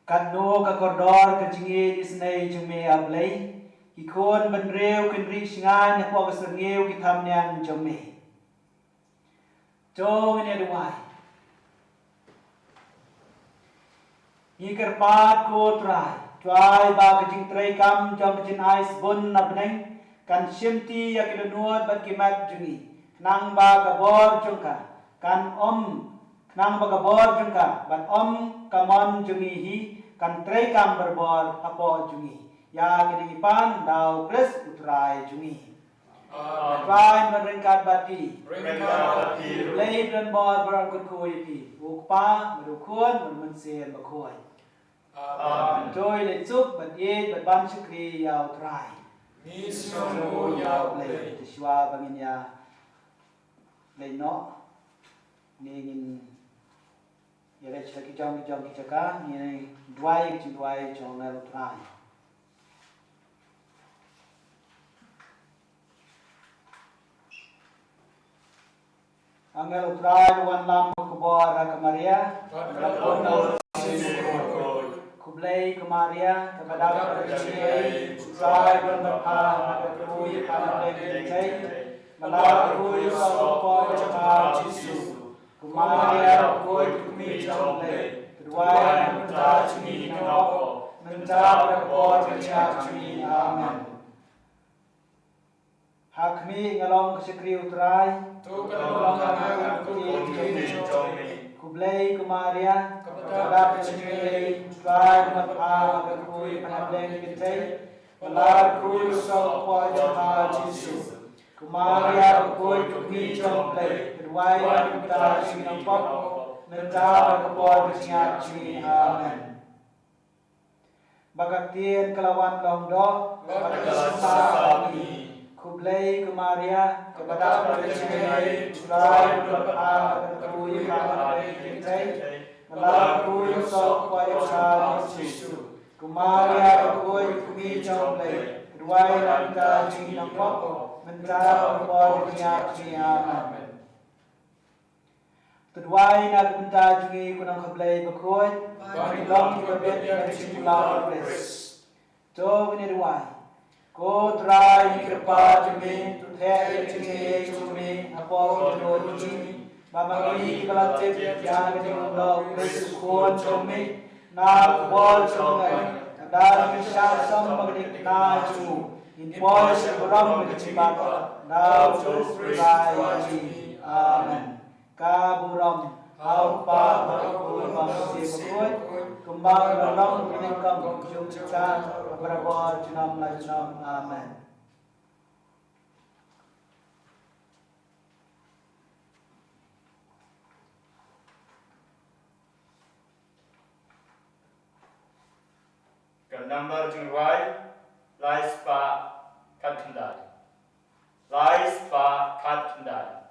Katno ka kordor ka jingïeit isynei jong me, A Blei, ki khun bynriew kin rieh shngaiñ hapoh ka syrngiew ki thamniang jong me. To ngin ïa duwai. Ngi kyrpad ko Trai, Trai ba ka jingtrei kam jong ka jingai sbun na bneng kan shimti ïa ki dohnud bad ki met jong ngi, khnang ba ka bor jong ka kan ym, khnang ba ka bor jong ka bad ym ka mon jong ngi hi kan trei kam barabor hapoh jong ngi. Ïa kine ngi pan da u Khrist u Trai jong ngi. Amen. Trai un ryngkat bad phi. Ryngkat bad phi. Blei don bor bad kyrkhu ïa phi. U Kpa, bad u Khun, bad u Mynsiem Bakhuid. Amen. To ïa leit suk bad ïeit bad ban shakri ïa u Trai. Ngi sngewnguh ïa u Blei. Te shuwa ba ngin ïa leit noh, ngin ïa leit sha ki jong ki jong ki jaka, ngin duwai ki jingduwai jong u Trai. Angel u Trai u wanlam ka bor ha ka Maria. Khublei ko Maria, kaba dap ka jingaiei, u Trai u don bad pha, nga kyrkhu ïa pha na pdeng ki kynthei, ba la kyrkhu ïa u soh hapoh jong pha u Jisu. Ko Maria, u khuid u kmie jong u Blei, to duwai na ka bynta jong ngi ki nongwak, mynta bad ha ka por ka jingïap jong ngi. Amen. Ha khmih, nga long ka shakri u Trai. To ka long ha nga kum ka ktien jong me. Khublei ko Maria, kaba dap ka jingaiei, u Trai u don bad pha, nga kyrkhu ïa pha na pdeng ki kynthei, ba la kyrkhu ïa u soh hapoh jong pha u Jisu. Ko Maria, u khuid u kmie jong u Blei, to duwai na ka bynta jong ngi ki nongpop, mynta bad ha ka por ka jingïap jong ngi. Amen. Ba ka ktien ka la wan long doh, ba ka la sah ha ngi. Khublei ko Maria, kaba dap ka jingaiei, u Trai u don bad pha, nga kyrkhu ïa pha na pdeng ki kynthei, ba la kyrkhu ïa u soh hapoh jong pha u Jisu. Ko Maria, u khuid u kmie jong u Blei, to duwai na ka bynta jong ngi ki nongpop, mynta bad ha ka por ka jingïap jong ngi. Amen. To duwai na ka bynta jong ngi ko Nongkha Blei bakhuid, ba ngin long kiba bit ïa ka jingphyllaw u Khrist. To ngin ïa duwai. Ko Trai, ngi kyrpad ïa me, to theh ïa ka jingaiei jong me hapoh ki dohnud jong ngi, ba ma ngi kiba la tip ïa ka jingphyllaw u Khrist u Khun jong me, na ka bor jong u Nongïalam, ka dei ka jingshah shnong bad ka jingkyrkhu jong u, ngin poi sha ka burom bad ka jingbat, da u Jisu Khrist u Trai jong ngi. Amen. Ka burom ha u Kpa bad ha u Khun bad ha u Mynsiem Bakhuid, kumba ka la long, kumba ka la long, kumba ka la long, kumba ka la long, kumba ka la long, kumba ka la long, kumba ka la long, kumba ka la long, kumba ka la long. Amen. Kan Nambar jingrwai, lai spah khatkhyndai. Lai spah khatkhyndai.